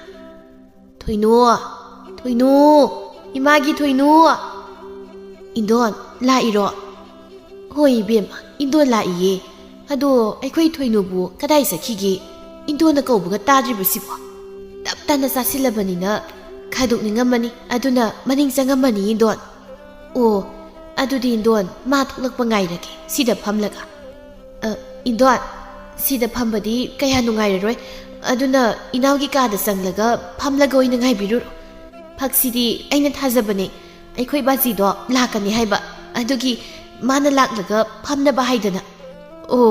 "ꯊꯣꯏꯅꯨ! ꯊꯣꯏꯅꯨ! ꯏꯃꯥꯒꯤ ꯊꯣꯏꯅꯨ!" "ꯏꯟꯗꯣꯟ, ꯂꯥꯛꯏꯔꯣ?" "ꯍꯣꯏ ꯏꯕꯦꯝꯃ, ꯏꯟꯗꯣꯟ ꯂꯥꯛꯏꯌꯦ꯫ ꯑꯗꯣ ꯑꯩꯈꯣꯏ ꯊꯣꯏꯅꯨꯕꯨ ꯀꯗꯥꯏ ꯆꯠꯈꯤꯒꯦ? ꯏꯟꯗꯣꯟꯅ ꯀꯧꯕꯒ ꯇꯥꯗ꯭ꯔꯤꯕꯁꯤꯕꯣ? ꯇꯞ ꯇꯥꯅ ꯆꯥꯁꯤꯜꯂꯕꯅꯤꯅ ꯈꯥꯏꯗꯣꯛꯅꯤꯡꯉꯝꯃꯅꯤ, ꯑꯗꯨꯅ ꯃꯅꯤꯡ ꯆꯪꯉꯝꯃꯅꯤ ꯏꯟꯗꯣꯟ꯫ ꯑꯣ, ꯑꯗꯨꯗꯤ ꯏꯟꯗꯣꯟ, ꯃꯥ ꯊꯣꯛꯂꯛꯄ ꯉꯥꯏꯔꯒꯦ, ꯁꯤꯗ ꯐꯝꯂꯒ꯫ "ꯑ, ꯏꯟꯗꯣꯟ, ꯁꯤꯗ ꯐꯝꯕꯗꯤ ꯀꯌꯥ ꯅꯨꯡꯉꯥꯏꯔꯔꯣꯏ, ꯑꯗꯨꯅ ꯏꯅꯥꯎꯒꯤ ꯀꯥꯗ ꯆꯪꯂꯒ ꯐꯝꯂꯒ ꯑꯣꯏꯅ ꯉꯥꯏꯕꯤꯔꯨꯔꯣ꯫ ꯐꯛꯁꯤꯗꯤ ꯑꯩꯅ ꯊꯥꯖꯕꯅꯦ, ꯑꯩꯈꯣꯏ ꯕꯥꯖꯤꯗꯣ ꯂꯥꯛꯀꯅꯤ ꯍꯥꯏꯕ, ꯑꯗꯨꯒꯤ ꯃꯥꯅ ꯂꯥꯛꯂꯒ ꯐꯝꯅꯕ ꯍꯥꯏꯗꯅ꯫" "ꯑꯣ,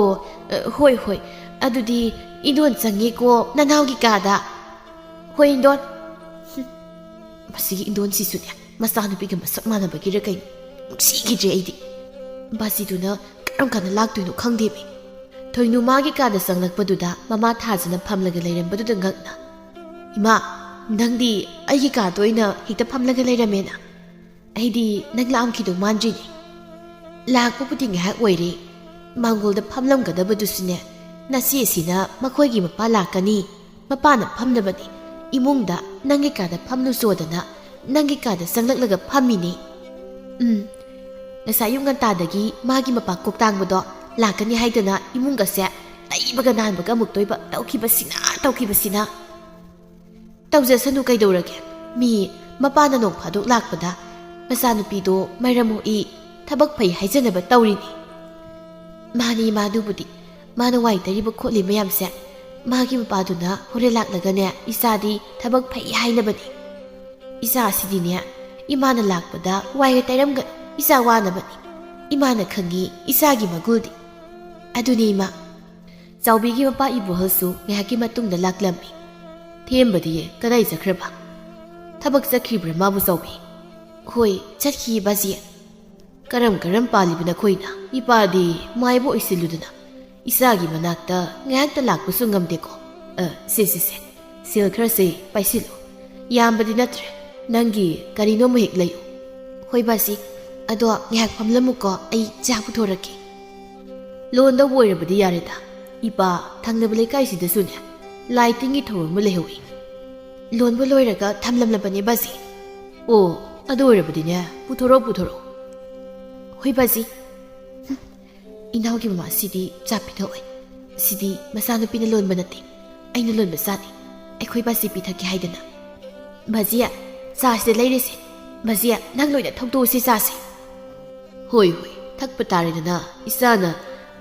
ꯑ, ꯍꯣꯏ, ꯍꯣꯏ, ꯑꯗꯨꯗꯤ ꯏꯟꯗꯣꯟ ꯆꯪꯉꯦꯀꯣ ꯅꯅꯥꯎꯒꯤ ꯀꯥꯗ꯫" "ꯍꯣꯏ, ꯏꯟꯗꯣꯟ꯫" ꯍꯨꯝ, ꯃꯁꯤꯒꯤ ꯏꯟꯗꯣꯟꯁꯤꯁꯨꯅꯦ, ꯃꯆꯥꯅꯨꯄꯤꯒ ꯃꯁꯛ ꯃꯥꯟꯅꯕꯒꯤꯔ ꯀꯩꯅꯣ, ꯅꯨꯡꯁꯤꯈꯤꯗ꯭ꯔꯦ ꯑꯩꯗꯤ꯫ ꯕꯥꯖꯤꯗꯨꯅ ꯀꯔꯝ ꯀꯥꯟꯗ ꯂꯥꯛꯇꯣꯏꯅꯣ ꯈꯪꯗꯦꯃꯤ꯫ ꯊꯣꯏꯅꯨ ꯃꯥꯒꯤ ꯀꯥꯗ ꯆꯪꯂꯛꯄꯗꯨꯗ ꯃꯃꯥ ꯊꯥꯖꯅ ꯐꯝꯂꯒ ꯂꯩꯔꯝꯕꯗꯨꯗ ꯉꯛꯅ, "ꯏꯃꯥ, ꯅꯪꯗꯤ ꯑꯩꯒꯤ ꯀꯥꯗ ꯑꯣꯏꯅ ꯍꯦꯛꯇ ꯐꯝꯂꯒ ꯂꯩꯔꯝꯃꯦꯅ? ꯑꯩꯗꯤ ꯅꯪ ꯂꯥꯛꯑꯝꯈꯤꯗꯧ ꯃꯥꯟꯗ꯭ꯔꯤꯅꯦ꯫" "ꯂꯥꯛꯄꯕꯨꯗꯤ ꯉꯥꯏꯍꯥꯛ ꯑꯣꯏꯔꯦ꯫ ꯃꯥꯡꯒꯣꯜꯗ ꯐꯝꯂꯝꯒꯗꯕꯗꯨꯁꯨꯅꯦ, ꯅꯆꯦꯁꯤꯅ ꯃꯈꯣꯏꯒꯤ ꯃꯄꯥ ꯂꯥꯛꯀꯅꯤ, ꯃꯄꯥꯅ ꯐꯝꯅꯕꯅꯤ, ꯏꯃꯨꯡꯗ ꯅꯪꯒꯤ ꯀꯥꯗ ꯐꯝꯂꯨꯆꯣꯗꯅ ꯅꯪꯒꯤ ꯀꯥꯗ ꯆꯪꯂꯛꯂꯒ ꯐꯝꯃꯤꯅꯤ꯫" "ꯎꯝ, ꯉꯁꯥꯏ ꯑꯌꯨꯛ ꯉꯟꯇꯥꯗꯒꯤ ꯃꯥꯒꯤ ꯃꯄꯥ ꯀꯣꯛꯇꯥꯡꯕꯗꯣ ꯂꯥꯛꯀꯅꯤ ꯍꯥꯏꯗꯅ ꯏꯃꯨꯡꯒꯁꯦ ꯇꯩꯕꯒ ꯅꯥꯟꯕꯒ ꯑꯃꯨꯛꯇꯣꯏꯕ ꯇꯧꯈꯤꯕꯁꯤꯅ, ꯇꯧꯈꯤꯕꯁꯤꯅ꯫" "ꯇꯧꯖꯁꯅꯨ, ꯀꯩꯗꯧꯔꯒꯦ? ꯃꯤ ꯃꯄꯥꯅ ꯅꯣꯡ ꯐꯥꯗꯣꯛ ꯂꯥꯛꯄꯗ ꯃꯆꯥꯅꯨꯄꯤꯗꯣ ꯃꯔꯝ ꯃꯣꯛꯏ, ꯊꯕꯛ ꯐꯩ ꯍꯥꯏꯖꯅꯕ ꯇꯧꯔꯤꯅꯤ꯫" "ꯃꯥꯅꯤ, ꯃꯥꯗꯨꯕꯨꯗꯤ꯫ ꯃꯥꯅ ꯋꯥꯏ ꯇꯩꯔꯤꯕ ꯈꯣꯠꯂꯤ ꯃꯌꯥꯝꯁꯦ ꯃꯥꯒꯤ ꯃꯄꯥꯗꯨꯅ ꯍꯣꯔꯦꯟ ꯂꯥꯛꯂꯒꯅꯦ, ꯏꯆꯥꯗꯤ ꯊꯕꯛ ꯐꯩ ꯍꯥꯏꯅꯕꯅꯤ꯫ ꯏꯆꯥꯁꯤꯗꯤꯅꯦ, ꯏꯃꯥꯅ ꯂꯥꯛꯄꯗ ꯋꯥꯏꯒ ꯇꯩꯔꯝꯒꯅꯨ, ꯏꯆꯥ ꯋꯥꯅꯕꯅꯤ꯫ ꯏꯃꯥꯅ ꯈꯪꯉꯤ ꯏꯆꯥꯒꯤ ꯃꯒꯨꯜꯗꯤ꯫" "ꯑꯗꯨꯅꯤ, ꯏꯃꯥ꯫" ꯆꯥꯎꯕꯤꯒꯤ ꯃꯄꯥ ꯏꯕꯣꯍꯜꯁꯨ ꯉꯥꯏꯍꯥꯛꯀꯤ ꯃꯇꯨꯡꯗ ꯂꯥꯛꯂꯝꯃꯤ꯫ "ꯊꯦꯝꯕꯗꯤ ꯀꯗꯥꯏ ꯆꯠꯈ꯭ꯔꯕ? ꯊꯕꯛ ꯆꯠꯈꯤꯕ꯭ꯔꯥ ꯃꯥꯕꯨ, ꯆꯥꯎꯕꯤ?" "ꯍꯣꯏ, ꯆꯠꯈꯤꯌꯦ ꯕꯥꯖꯤ꯫" "ꯀꯔꯝ ꯀꯔꯝ ꯄꯥꯜꯂꯤꯕ ꯅꯈꯣꯏꯅ? ꯏꯄꯥꯗꯤ ꯃꯥꯏꯕ ꯑꯣꯏꯁꯤꯜꯂꯨꯗꯅ ꯏꯆꯥꯒꯤ ꯃꯅꯥꯛꯇ ꯉꯥꯏꯍꯥꯛꯇ ꯂꯥꯛꯄꯁꯨ ꯉꯝꯗꯦꯀꯣ꯫ ꯑ, ꯁꯦ, ꯁꯦ, ꯁꯦ, ꯁꯦꯜ ꯈꯔꯁꯦ ꯄꯥꯏꯁꯤꯜꯂꯨ꯫ ꯌꯥꯝꯕꯗꯤ ꯅꯠꯇ꯭ꯔꯦ, ꯅꯪꯒꯤ ꯀꯔꯤꯅꯣꯝꯃ ꯍꯦꯛ ꯂꯩꯌꯨ꯫" "ꯍꯣꯏ ꯕꯥꯖꯤ, ꯑꯗꯣ ꯉꯥꯏꯍꯥꯛ ꯐꯝꯂꯝꯃꯨꯀꯣ, ꯑꯩ ꯆꯥ ꯄꯨꯊꯣꯔꯛꯀꯦ꯫" "ꯂꯣꯟꯗꯧꯕ ꯑꯣꯏꯔꯕꯗꯤ ꯌꯥꯔꯦꯗ꯫ ꯏꯄꯥ, ꯊꯪꯅꯕ ꯂꯩꯀꯥꯏꯁꯤꯗꯁꯨꯅꯦ ꯂꯥꯏ ꯇꯤꯟꯒꯤ ꯊꯧꯔꯝ ꯑꯃ ꯂꯩꯍꯧꯏ꯫ ꯂꯣꯟꯕ ꯂꯣꯏꯔꯒ ꯊꯝꯂꯝꯂꯕꯅꯦ ꯕꯥꯖꯤ꯫" "ꯑꯣ, ꯑꯗꯨ ꯑꯣꯏꯔꯕꯗꯤꯅꯦ, ꯄꯨꯊꯣꯔꯛꯑꯣ, ꯄꯨꯊꯣꯔꯛꯑꯣ꯫" "ꯍꯣꯏ ꯕꯥꯖꯤ꯫" ꯍꯨꯝ, ꯏꯅꯥꯎꯒꯤ ꯃꯃꯥꯁꯤꯗꯤ ꯆꯥ ꯄꯤꯊꯛꯑꯣꯏ꯫ ꯁꯤꯗꯤ ꯃꯆꯥꯅꯨꯄꯤꯅ ꯂꯣꯟꯕ ꯅꯠꯇꯦ, ꯑꯩꯅ ꯂꯣꯟꯕ ꯆꯥꯅꯤ꯫ ꯑꯩꯈꯣꯏ ꯕꯥꯖꯤ ꯄꯤꯊꯛꯀꯦ ꯍꯥꯏꯗꯅ꯫ "ꯕꯥꯖꯤ, ꯆꯥꯁꯤꯗ ꯂꯩꯔꯦꯁꯦ꯫ ꯕꯥꯖꯤ, ꯅꯪ ꯂꯣꯏꯅ ꯊꯧꯗꯣꯛꯑꯁꯤ ꯆꯥꯁꯦ꯫" "ꯍꯣꯏ, ꯍꯣꯏ, ꯊꯛꯄ ꯇꯥꯔꯦꯗꯅ, ꯏꯆꯥꯅ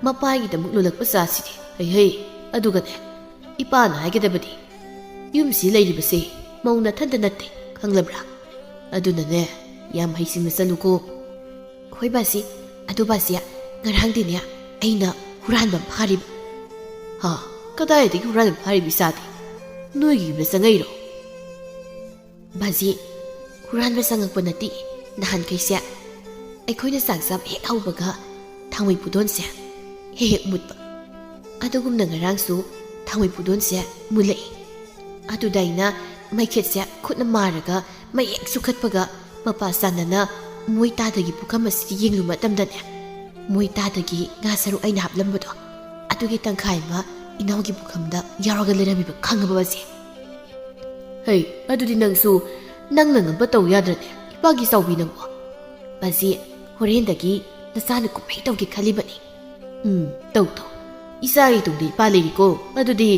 ꯃꯄꯥꯒꯤꯗꯃꯛ ꯂꯣꯜꯂꯛꯄ ꯆꯥꯁꯤꯗꯤ꯫ ꯍꯩ, ꯍꯩ, ꯑꯗꯨꯒꯅꯦ, ꯏꯄꯥꯅ ꯍꯥꯏꯒꯗꯕꯗꯤ, ꯌꯨꯝꯁꯤ ꯂꯩꯔꯤꯕꯁꯦ ꯃꯧ ꯅꯊꯟꯇ ꯅꯠꯇꯦ, ꯈꯪꯂꯕ꯭ꯔꯥ? ꯑꯗꯨꯅꯅꯦ, ꯌꯥꯝ ꯍꯩꯁꯤꯡꯅ ꯆꯠꯂꯨꯀꯣ꯫" "ꯍꯣꯏ ꯕꯥꯖꯤ, ꯑꯗꯨ ꯕꯥꯖꯤ, ꯉꯔꯥꯡꯗꯤꯅꯦ ꯑꯩꯅ ꯍꯨꯔꯥꯟꯕ ꯑꯃ ꯐꯥꯔꯤꯕ꯫" "ꯍꯥ? ꯀꯗꯥꯏꯗꯒꯤ ꯍꯨꯔꯥꯟꯕ ꯐꯥꯔꯤꯕ ꯏꯆꯥꯗꯤ? ꯅꯣꯏꯒꯤ ꯌꯨꯝꯗ ꯆꯪꯉꯛꯏꯔꯣ?" "ꯕꯥꯖꯤ, ꯍꯨꯔꯥꯟꯕ ꯆꯪꯉꯛꯄ ꯅꯠꯇꯦ꯫ ꯅꯍꯥꯟꯈꯩꯁꯦ ꯑꯩꯈꯣꯏꯅ ꯆꯥꯛ ꯆꯥꯕ ꯍꯦꯛ ꯍꯧꯕꯒ ꯊꯥꯡꯃꯩ ꯄꯨꯗꯣꯟꯁꯦ ꯍꯦꯛ ꯍꯦꯛ ꯃꯨꯠꯄ꯫ ꯑꯗꯨꯒꯨꯝꯅ ꯉꯔꯥꯡꯁꯨ ꯊꯥꯡꯃꯩ ꯄꯨꯗꯣꯟꯁꯦ ꯃꯨꯜꯂꯛꯏ꯫ ꯑꯗꯨꯗ ꯑꯩꯅ ꯃꯩꯈꯦꯠꯁꯦ ꯈꯨꯠꯅ ꯃꯥꯔꯒ ꯃꯩ ꯍꯦꯛ ꯆꯨꯈꯠꯄꯒ ꯃꯄꯥ ꯆꯥꯟꯅꯅ ꯃꯣꯏ ꯇꯥꯗꯒꯤ ꯄꯨꯈꯝ ꯑꯁꯤꯗ ꯌꯦꯡꯂꯨꯕ ꯃꯇꯝꯗꯅꯦ, ꯃꯣꯏ ꯇꯥꯗꯒꯤ ꯉꯥ ꯁꯔꯨꯛ ꯑꯩꯅ ꯍꯥꯞꯂꯝꯕꯗꯣ ꯑꯗꯨꯒꯤ ꯇꯪꯈꯥꯏ ꯑꯃ ꯏꯅꯥꯎꯒꯤ ꯄꯨꯈꯝꯗ ꯌꯥꯎꯔꯒ ꯂꯩꯔꯝꯃꯤꯕ, ꯈꯪꯉꯕ ꯕꯥꯖꯤ?" "ꯍꯩ, ꯑꯗꯨꯗꯤ ꯅꯪꯁꯨ ꯅꯪꯅ ꯉꯝꯕ ꯇꯧ ꯌꯥꯗ꯭ꯔꯅꯦ, ꯏꯄꯥꯒꯤ ꯆꯥꯎꯕꯤ ꯅꯪꯕꯣ?" "ꯕꯥꯖꯤ, ꯍꯣꯔꯦꯟꯗꯒꯤ ꯅꯆꯥꯅ ꯀꯨꯝꯍꯩ ꯇꯧꯒꯦ ꯈꯜꯂꯤꯕꯅꯤ꯫" "ꯎꯝ, ꯇꯧ, ꯇꯧ꯫ ꯏꯆꯥꯒꯤ ꯇꯨꯡꯗ ꯏꯄꯥ ꯂꯩꯔꯤꯀꯣ꯫ ꯑꯗꯨꯗꯤ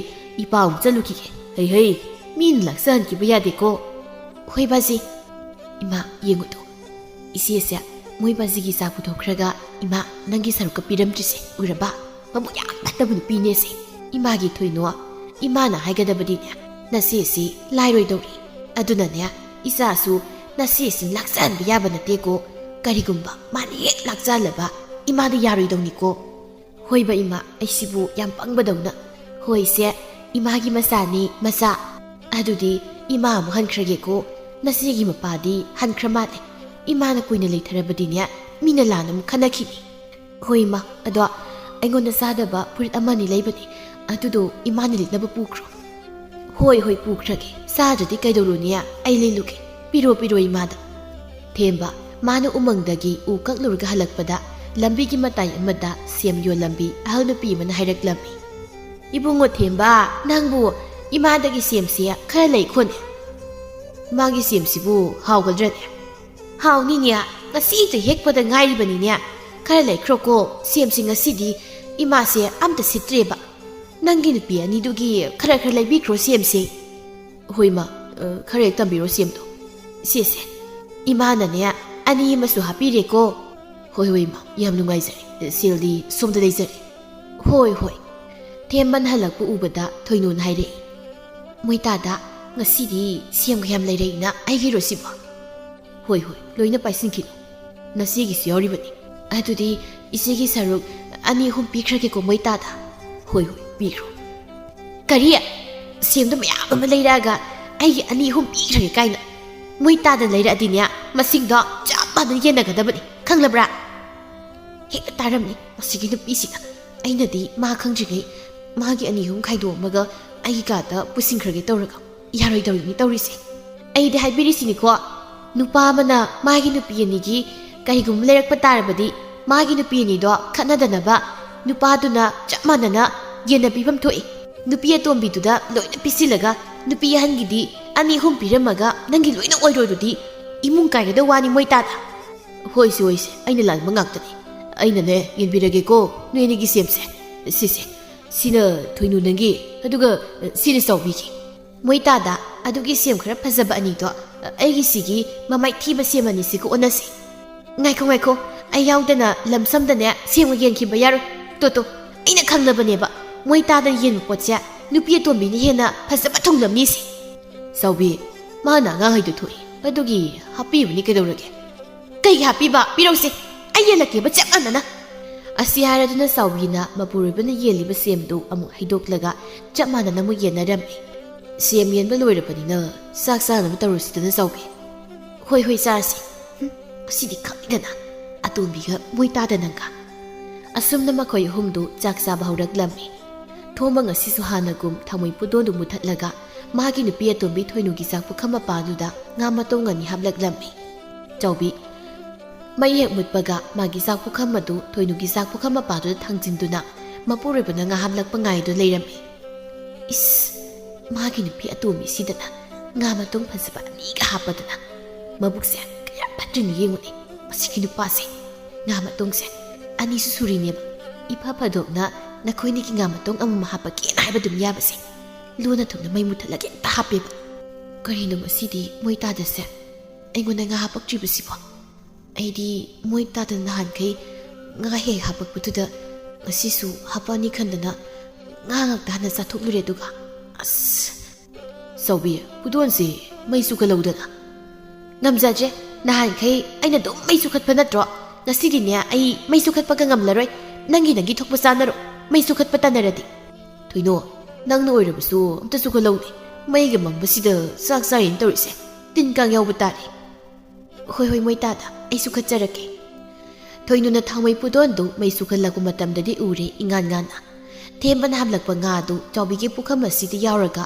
ꯏꯄꯥ ꯑꯃꯨꯛ ꯆꯠꯂꯨꯈꯤꯒꯦ꯫ ꯍꯩ, ꯍꯩ, ꯃꯤꯅ ꯂꯥꯛꯆꯍꯟꯈꯤꯕ ꯌꯥꯗꯦꯀꯣ꯫" "ꯍꯣꯏ ꯕꯥꯖꯤ꯫" "ꯏꯃꯥ, ꯌꯦꯡꯉꯨꯗꯣ, ꯏꯆꯦꯁꯦ ꯃꯣꯏ ꯕꯥꯖꯤꯒꯤ ꯆꯥ ꯄꯨꯊꯣꯛꯈ꯭ꯔꯒ, ꯏꯃꯥ, ꯅꯪꯒꯤ ꯁꯔꯨꯛꯀ ꯄꯤꯔꯝꯗ꯭ꯔꯤꯁꯦ ꯎꯔꯕ? ꯃꯕꯨꯛ ꯌꯥꯝ ꯐꯠꯇꯕ ꯅꯨꯄꯤꯅꯦ ꯁꯦ꯫ ꯏꯃꯥꯒꯤ ꯊꯣꯏꯅꯣ, ꯏꯃꯥꯅ ꯍꯥꯏꯒꯗꯕꯗꯤꯅꯦ, ꯅꯆꯦꯁꯤ ꯂꯥꯏꯔꯣꯏꯗꯧꯔꯤ꯫ ꯑꯗꯨꯅꯅꯦ, ꯏꯆꯥꯁꯨ ꯅꯆꯦꯁꯤ ꯂꯥꯛꯆꯍꯟꯕ ꯌꯥꯕ ꯅꯠꯇꯦꯀꯣ꯫ ꯀꯔꯤꯒꯨꯝꯕ ꯃꯥꯅ ꯍꯦꯛ ꯂꯥꯛꯆꯍꯜꯂꯕ, ꯏꯃꯥꯗ ꯌꯥꯔꯣꯏꯗꯧꯅꯤꯀꯣ꯫" "ꯍꯣꯏꯕ ꯏꯃꯥ, ꯑꯩꯁꯤꯕꯨ ꯌꯥꯝ ꯄꯪꯕꯗꯧꯅ꯫ ꯍꯣꯏꯁꯦ, ꯏꯃꯥꯒꯤ ꯃꯆꯥꯅꯤ, ꯃꯆꯥ꯫ ꯑꯗꯨꯗꯤ ꯏꯃꯥ ꯑꯃꯨꯛ ꯍꯟꯈ꯭ꯔꯒꯦꯀꯣ꯫ ꯅꯆꯦꯒꯤ ꯃꯄꯥꯗꯤ ꯍꯟꯈ꯭ꯔ ꯃꯥꯜꯂꯦ꯫ ꯏꯃꯥꯅ ꯀꯨꯏꯅ ꯂꯩꯊꯔꯕꯗꯤꯅꯦ, ꯃꯤꯅ ꯂꯥꯟꯅ ꯑꯃꯨꯛ ꯈꯟꯅꯈꯤꯅꯤ꯫" "ꯍꯣꯏ ꯏꯃꯥ, ꯑꯗꯣ ꯑꯩꯉꯣꯟꯗ ꯆꯥꯗꯕ ꯐꯨꯔꯤꯠ ꯑꯃꯅꯤ ꯂꯩꯕꯅꯤ, ꯑꯗꯨꯗꯣ ꯏꯃꯥꯅ ꯂꯤꯠꯅꯕ ꯄꯨꯈ꯭ꯔꯣ꯫" "ꯍꯣꯏ, ꯍꯣꯏ, ꯄꯨꯈ꯭ꯔꯒꯦ꯫ ꯆꯥꯗ꯭ꯔꯗꯤ ꯀꯩꯗꯧꯔꯨꯅꯤ? ꯑꯩ ꯂꯤꯠꯂꯨꯒꯦ꯫ ꯄꯤꯔꯣ, ꯄꯤꯔꯣ ꯏꯃꯥꯗ꯫" ꯊꯦꯝꯕ, ꯃꯥꯅ ꯎꯃꯪꯗꯒꯤ ꯎ ꯀꯛꯂꯨꯔꯒ ꯍꯜꯂꯛꯄꯗ, ꯂꯝꯕꯤꯒꯤ ꯃꯇꯥꯏ ꯑꯃꯗ ꯁꯦꯝ ꯌꯣꯜꯂꯝꯕꯤ ꯑꯍꯜ ꯅꯨꯄꯤ ꯑꯃꯅ ꯍꯥꯏꯔꯛꯂꯝꯃꯤ, "ꯏꯕꯨꯡꯉꯣ ꯊꯦꯝꯕ, ꯅꯪꯕꯨ ꯏꯃꯥꯗꯒꯤ ꯁꯦꯝꯁꯦ ꯈꯔ ꯂꯩꯈꯣꯅꯦ꯫" "ꯃꯥꯒꯤ ꯁꯦꯝꯁꯤꯕꯨ ꯍꯥꯎꯒꯗ꯭ꯔꯅꯦ?" "ꯍꯥꯎꯅꯤꯅꯦ, ꯉꯁꯤꯇ ꯍꯦꯛꯄꯗ ꯉꯥꯏꯔꯤꯕꯅꯤꯅꯦ꯫ ꯈꯔ ꯂꯩꯈ꯭ꯔꯣꯀꯣ, ꯁꯦꯝꯁꯤ ꯉꯁꯤꯗꯤ ꯏꯃꯥꯁꯦ ꯑꯝꯇ ꯁꯤꯠꯇ꯭ꯔꯦꯕ꯫ ꯅꯪꯒꯤ ꯅꯨꯄꯤ ꯑꯅꯤꯗꯨꯒꯤ ꯈꯔ ꯈꯔ ꯂꯩꯕꯤꯈ꯭ꯔꯣ ꯁꯦꯝꯁꯦ꯫" "ꯍꯣꯏ ꯃꯥ, ꯑ, ꯈꯔ ꯍꯦꯛ ꯇꯝꯕꯤꯔꯣ ꯁꯦꯝꯗꯣ꯫" "ꯁꯦ, ꯁꯦ, ꯏꯃꯥꯅꯅꯦ ꯑꯅꯤ ꯑꯃꯁꯨ ꯍꯥꯞꯄꯤꯔꯦꯀꯣ꯫" "ꯍꯣꯏ, ꯍꯣꯏ, ꯏꯃꯥ, ꯌꯥꯝ ꯅꯨꯡꯉꯥꯏꯖꯔꯦ꯫ ꯁꯦꯜꯗꯤ ꯁꯣꯝꯗ ꯂꯩꯖꯔꯦ꯫" "ꯍꯣꯏ, ꯍꯣꯏ꯫" ꯊꯦꯝꯕꯟ ꯍꯜꯂꯛꯄ ꯎꯕꯗ ꯊꯣꯏꯅꯨꯅ ꯍꯥꯏꯔꯛꯏ, "ꯃꯣꯏ ꯇꯥꯗ, ꯉꯁꯤꯗꯤ ꯁꯦꯝꯒ ꯌꯥꯝ ꯂꯩꯔꯛꯏꯅ ꯑꯩꯒꯤꯔꯣ ꯁꯤꯕꯣ?" "ꯍꯣꯏ, ꯍꯣꯏ, ꯂꯣꯏꯅ ꯄꯥꯏꯁꯤꯟꯈꯤꯅꯨ꯫ ꯅꯆꯦꯒꯤꯁꯨ ꯌꯥꯎꯔꯤꯕꯅꯤ꯫ ꯑꯗꯨꯗꯤ ꯏꯆꯦꯒꯤ ꯁꯔꯨꯛ ꯑꯅꯤ ꯑꯍꯨꯝ ꯄꯤꯈ꯭ꯔꯒꯦꯀꯣ ꯃꯣꯏ ꯇꯥꯗ?" "ꯍꯣꯏ, ꯍꯣꯏ, ꯄꯤꯈ꯭ꯔꯣ꯫" "ꯀꯔꯤ? ꯁꯦꯝꯗꯣ ꯃꯌꯥꯝ ꯑꯃ ꯂꯩꯔꯛꯑꯒ ꯑꯩꯒꯤ ꯑꯅꯤ ꯑꯍꯨꯝ ꯄꯤꯈ꯭ꯔꯒꯦ ꯀꯥꯏꯅ? ꯃꯣꯏ ꯇꯥꯗ ꯂꯩꯔꯛꯑꯗꯤꯅꯦ, ꯃꯁꯤꯡꯗꯣ ꯆꯞ ꯃꯥꯟꯅꯅ ꯌꯦꯟꯅꯒꯗꯕꯅꯤ, ꯈꯪꯂꯕ꯭ꯔꯥ?" ꯍꯦꯛꯇ ꯇꯥꯔꯝꯃꯤ ꯃꯁꯤꯒꯤ ꯅꯨꯄꯤꯁꯤꯅ꯫ ꯑꯩꯅꯗꯤ ꯃꯥ ꯈꯪꯗ꯭ꯔꯤꯉꯩ ꯃꯥꯒꯤ ꯑꯅꯤ ꯑꯍꯨꯝ ꯈꯥꯏꯗꯣꯛꯑꯝꯃꯒ ꯑꯩꯒꯤ ꯀꯥꯗ ꯄꯨꯁꯤꯟꯈ꯭ꯔꯒꯦ ꯇꯧꯔꯒ ꯌꯥꯔꯣꯏꯗꯧꯔꯤꯅꯤ ꯇꯧꯔꯤꯁꯦ꯫ ꯑꯩꯗꯤ ꯍꯥꯏꯕꯤꯔꯤꯁꯤꯅꯤꯀꯣ, ꯅꯨꯄꯥ ꯑꯃꯅ ꯃꯥꯒꯤ ꯅꯨꯄꯤ ꯑꯅꯤꯒꯤ ꯀꯔꯤꯒꯨꯝꯕ ꯂꯩꯔꯛꯄ ꯇꯥꯔꯕꯗꯤ, ꯃꯥꯒꯤ ꯅꯨꯄꯤ ꯑꯅꯤꯗꯣ ꯈꯠꯅꯗꯅꯕ ꯅꯨꯄꯥꯗꯨꯅ ꯆꯞ ꯃꯥꯟꯅꯅ ꯌꯦꯟꯅ ꯄꯤꯐꯝ ꯊꯣꯛꯏ꯫ ꯅꯨꯄꯤ ꯑꯇꯣꯝꯕꯤꯗꯨꯗ ꯂꯣꯏꯅ ꯄꯤꯁꯤꯜꯂꯒ ꯅꯨꯄꯤ ꯑꯍꯟꯒꯤꯗꯤ ꯑꯅꯤ ꯑꯍꯨꯝ ꯄꯤꯔꯝꯃꯒ ꯅꯪꯒꯤ ꯂꯣꯏꯅ ꯑꯣꯏꯔꯣꯏꯗꯨꯗꯤ ꯏꯃꯨꯡ ꯀꯥꯏꯒꯗꯧ ꯋꯥꯅꯤ ꯃꯣꯏ ꯇꯥꯗ꯫ "ꯍꯣꯏꯁꯦ, ꯍꯣꯏꯁꯦ, ꯑꯩꯅ ꯂꯥꯟꯕ ꯉꯥꯛꯇꯅꯤ꯫ ꯑꯩꯅꯅꯦ, ꯌꯦꯟꯕꯤꯔꯒꯦꯀꯣ, ꯅꯣꯏ ꯑꯅꯤꯒꯤ ꯁꯦꯝꯁꯦ꯫ ꯁꯤꯁꯦ, ꯁꯤꯅ ꯊꯣꯏꯅꯨ ꯅꯪꯒꯤ, ꯑꯗꯨꯒ ꯁꯤꯅ ꯆꯥꯎꯕꯤꯒꯤ꯫" "ꯃꯣꯏ ꯇꯥꯗ, ꯑꯗꯨꯒꯤ ꯁꯦꯝ ꯈꯔ ꯐꯖꯕ ꯑꯅꯤꯗꯣ ꯑꯩꯒꯤꯁꯤꯒꯤ ꯃꯃꯥꯏ ꯊꯤꯕ ꯁꯦꯝ ꯑꯅꯤꯁꯤꯒ ꯑꯣꯟꯅꯁꯤ꯫" "ꯉꯥꯏꯈꯣ, ꯉꯥꯏꯈꯣ, ꯑꯩ ꯌꯥꯎꯗꯅ ꯂꯝꯁꯝꯗꯅꯦ ꯁꯦꯝꯒ ꯌꯦꯟꯈꯤꯕ ꯌꯥꯔꯣꯏ꯫ ꯇꯣ, ꯇꯣ, ꯑꯩꯅ ꯈꯪꯂꯕꯅꯦꯕ, ꯃꯣꯏ ꯇꯥꯗ ꯌꯦꯟꯕ ꯄꯣꯠꯁꯦ ꯅꯨꯄꯤ ꯑꯇꯣꯝꯕꯤꯅ ꯍꯦꯟꯅ ꯐꯖꯕ ꯊꯨꯡꯂꯝꯅꯤꯁꯦ꯫" "ꯆꯥꯎꯕꯤ, ꯃꯥꯅ ꯑꯉꯥꯡ ꯍꯩꯗꯣ ꯊꯣꯛꯏ, ꯑꯗꯨꯒꯤ ꯍꯥꯞꯄꯤꯕꯅꯤ, ꯀꯩꯗꯧꯔꯒꯦ?" "ꯀꯩꯒꯤ ꯍꯥꯞꯄꯤꯕ? ꯄꯤꯔꯛꯎꯁꯦ, ꯑꯩ ꯌꯦꯜꯂꯛꯀꯦꯕ ꯆꯞ ꯃꯥꯟꯅꯅ꯫" ꯑꯁꯤ ꯍꯥꯏꯔꯗꯨꯅ ꯆꯥꯎꯕꯤꯅ ꯃꯄꯨꯔꯣꯏꯕꯅ ꯌꯦꯜꯂꯤꯕ ꯁꯦꯝꯗꯨ ꯑꯃꯨꯛ ꯍꯩꯗꯣꯛꯂꯒ ꯆꯞ ꯃꯥꯟꯅꯅ ꯑꯃꯨꯛ ꯌꯦꯟꯅꯔꯝꯃꯤ꯫ "ꯁꯦꯝ ꯌꯦꯟꯕ ꯂꯣꯏꯔꯕꯅꯤꯅ ꯆꯥꯛ ꯆꯥꯅꯕ ꯇꯧꯔꯁꯤꯗꯅ ꯆꯥꯎꯕꯤ꯫" "ꯍꯣꯏ, ꯍꯣꯏ, ꯆꯥꯔꯁꯤ꯫ ꯍꯨꯝ, ꯑꯁꯤꯗꯤ ꯈꯪꯗꯅ ꯑꯇꯣꯝꯕꯤꯒ ꯃꯣꯏ ꯇꯥꯗ ꯅꯪꯒ꯫" ꯑꯁꯨꯝꯅ ꯃꯈꯣꯏ ꯑꯍꯨꯝꯗꯨ ꯆꯥꯛ ꯆꯥꯕ ꯍꯧꯔꯛꯂꯝꯃꯤ꯫ ꯊꯣꯝꯕ ꯉꯁꯤꯁꯨ ꯍꯥꯟꯅꯒꯨꯝ ꯊꯥꯡꯃꯩ ꯄꯨꯗꯣꯟꯗꯨ ꯃꯨꯊꯠꯂꯒ ꯃꯥꯒꯤ ꯅꯨꯄꯤ ꯑꯇꯣꯝꯕꯤ ꯊꯣꯏꯅꯨꯒꯤ ꯆꯥꯛ ꯄꯨꯈꯝ ꯃꯄꯥꯗꯨꯗ ꯉꯥ ꯃꯇꯣꯡ ꯑꯅꯤ ꯍꯥꯞꯂꯛꯂꯝꯃꯤ꯫ ꯆꯥꯎꯕꯤ, ꯃꯩ ꯍꯦꯛ ꯃꯨꯠꯄꯒ ꯃꯥꯒꯤ ꯆꯥꯛ ꯄꯨꯈꯝ ꯑꯗꯨ ꯊꯣꯏꯅꯨꯒꯤ ꯆꯥꯛ ꯄꯨꯈꯝ ꯃꯄꯥꯗꯨꯗ ꯊꯥꯡꯖꯤꯟꯗꯨꯅ ꯃꯄꯨꯔꯣꯏꯕꯅ ꯉꯥ ꯍꯥꯞꯂꯛꯄ ꯉꯥꯏꯗꯨꯅ ꯂꯩꯔꯝꯃꯤ꯫ "ꯏꯁ, ꯃꯥꯒꯤ ꯅꯨꯄꯤ ꯑꯇꯣꯝꯕꯤꯁꯤꯗꯅ ꯉꯥ ꯃꯇꯣꯡ ꯐꯖꯕ ꯑꯅꯤꯒ ꯍꯥꯞꯄꯗꯅ꯫ ꯃꯕꯨꯛꯁꯦ ꯀꯌꯥ ꯐꯠꯇ꯭ꯔꯤꯅꯣ ꯌꯦꯡꯉꯨꯅꯦ, ꯃꯁꯤꯒꯤ ꯅꯨꯄꯥꯁꯦ꯫ ꯉꯥ ꯃꯇꯣꯡꯁꯦ ꯑꯅꯤꯁꯨ ꯁꯨꯔꯤꯅꯦꯕ꯫ ꯏꯐ ꯐꯗꯣꯛꯅ ꯅꯈꯣꯏꯅꯤꯒꯤ ꯉꯥ ꯃꯇꯣꯡ ꯑꯃꯃꯝ ꯍꯥꯞꯄꯛꯀꯦꯅ ꯍꯥꯏꯕ ꯑꯗꯨꯝ ꯌꯥꯕꯁꯦ꯫ ꯂꯣꯟꯅ ꯊꯨꯞꯅ ꯃꯩ ꯃꯨꯠꯊꯠꯂꯒ ꯍꯦꯛꯇ ꯍꯥꯞꯄꯦꯕ꯫ ꯀꯔꯤꯅꯣ ꯉꯁꯤꯗꯤ ꯃꯣꯏ ꯇꯥꯗꯁꯦ ꯑꯩꯉꯣꯟꯗ ꯉꯥ ꯍꯥꯞꯄꯛꯇ꯭ꯔꯤꯕꯁꯤꯕꯣ?" ꯑꯩꯗꯤ ꯃꯣꯏ ꯇꯥꯗꯅ ꯅꯍꯥꯟꯈꯩ ꯉꯥ ꯍꯦꯛ ꯍꯥꯄꯛꯄꯗꯨꯗ ꯉꯁꯤꯁꯨ ꯍꯥꯄꯛꯑꯅꯤ ꯈꯟꯗꯅ ꯉꯥ ꯉꯥꯛꯇ ꯍꯥꯟꯅ ꯆꯥꯊꯣꯛꯂꯨꯔꯦ꯫ ꯑꯗꯨꯒ ꯑꯁ, ꯆꯥꯎꯕꯤ, ꯄꯨꯗꯣꯟꯁꯦ ꯃꯩ ꯆꯨꯈꯠꯍꯧꯗꯅ꯫ ꯉꯝꯖꯗ꯭ꯔꯦ꯫ ꯅꯍꯥꯟꯈꯩ ꯑꯩꯅ ꯑꯗꯨꯝ ꯃꯩ ꯆꯨꯈꯠꯄ ꯅꯠꯇ꯭ꯔꯣ? ꯉꯁꯤꯗꯤꯅꯦ, ꯑꯩ ꯃꯩ ꯆꯨꯈꯠꯄꯒ ꯉꯝꯂꯔꯣꯏ꯫ ꯅꯪꯒꯤ ꯅꯪꯒꯤ ꯊꯣꯛꯄ ꯆꯥꯅꯔꯣ꯫ ꯃꯩ ꯆꯨꯈꯠꯄ ꯇꯟꯅꯔꯗꯤ꯫ ꯊꯣꯏꯅꯣ, ꯅꯪꯅ ꯑꯣꯏꯔꯕꯁꯨ ꯑꯝꯇ ꯆꯨꯈꯠꯍꯧꯅꯦ꯫ ꯃꯩꯒ ꯃꯝꯕꯁꯤꯗ ꯆꯥꯛ ꯆꯥꯔꯤꯅ ꯇꯧꯔꯤꯁꯦ꯫ ꯇꯤꯟ ꯀꯥꯡ ꯌꯥꯎꯕ ꯇꯥꯔꯦ꯫ ꯍꯣꯏ, ꯍꯣꯏ, ꯃꯣꯏ ꯇꯥꯗ, ꯑꯩ ꯆꯨꯈꯠꯆꯔꯛꯀꯦ꯫ ꯊꯣꯏꯅꯨꯅ ꯊꯥꯎꯃꯩ ꯄꯨꯗꯣꯟꯗꯨ ꯃꯩ ꯆꯨꯈꯠꯂꯛꯄ ꯃꯇꯝꯗꯗꯤ ꯎꯔꯦ ꯏꯉꯥꯟ ꯉꯥꯟꯅ꯫ ꯊꯦꯝꯕꯅ ꯍꯥꯞꯂꯛꯄ ꯉꯥꯗꯨ ꯆꯥꯎꯕꯤꯒꯤ ꯄꯨꯈꯝ ꯑꯁꯤꯗ ꯌꯥꯎꯔꯒ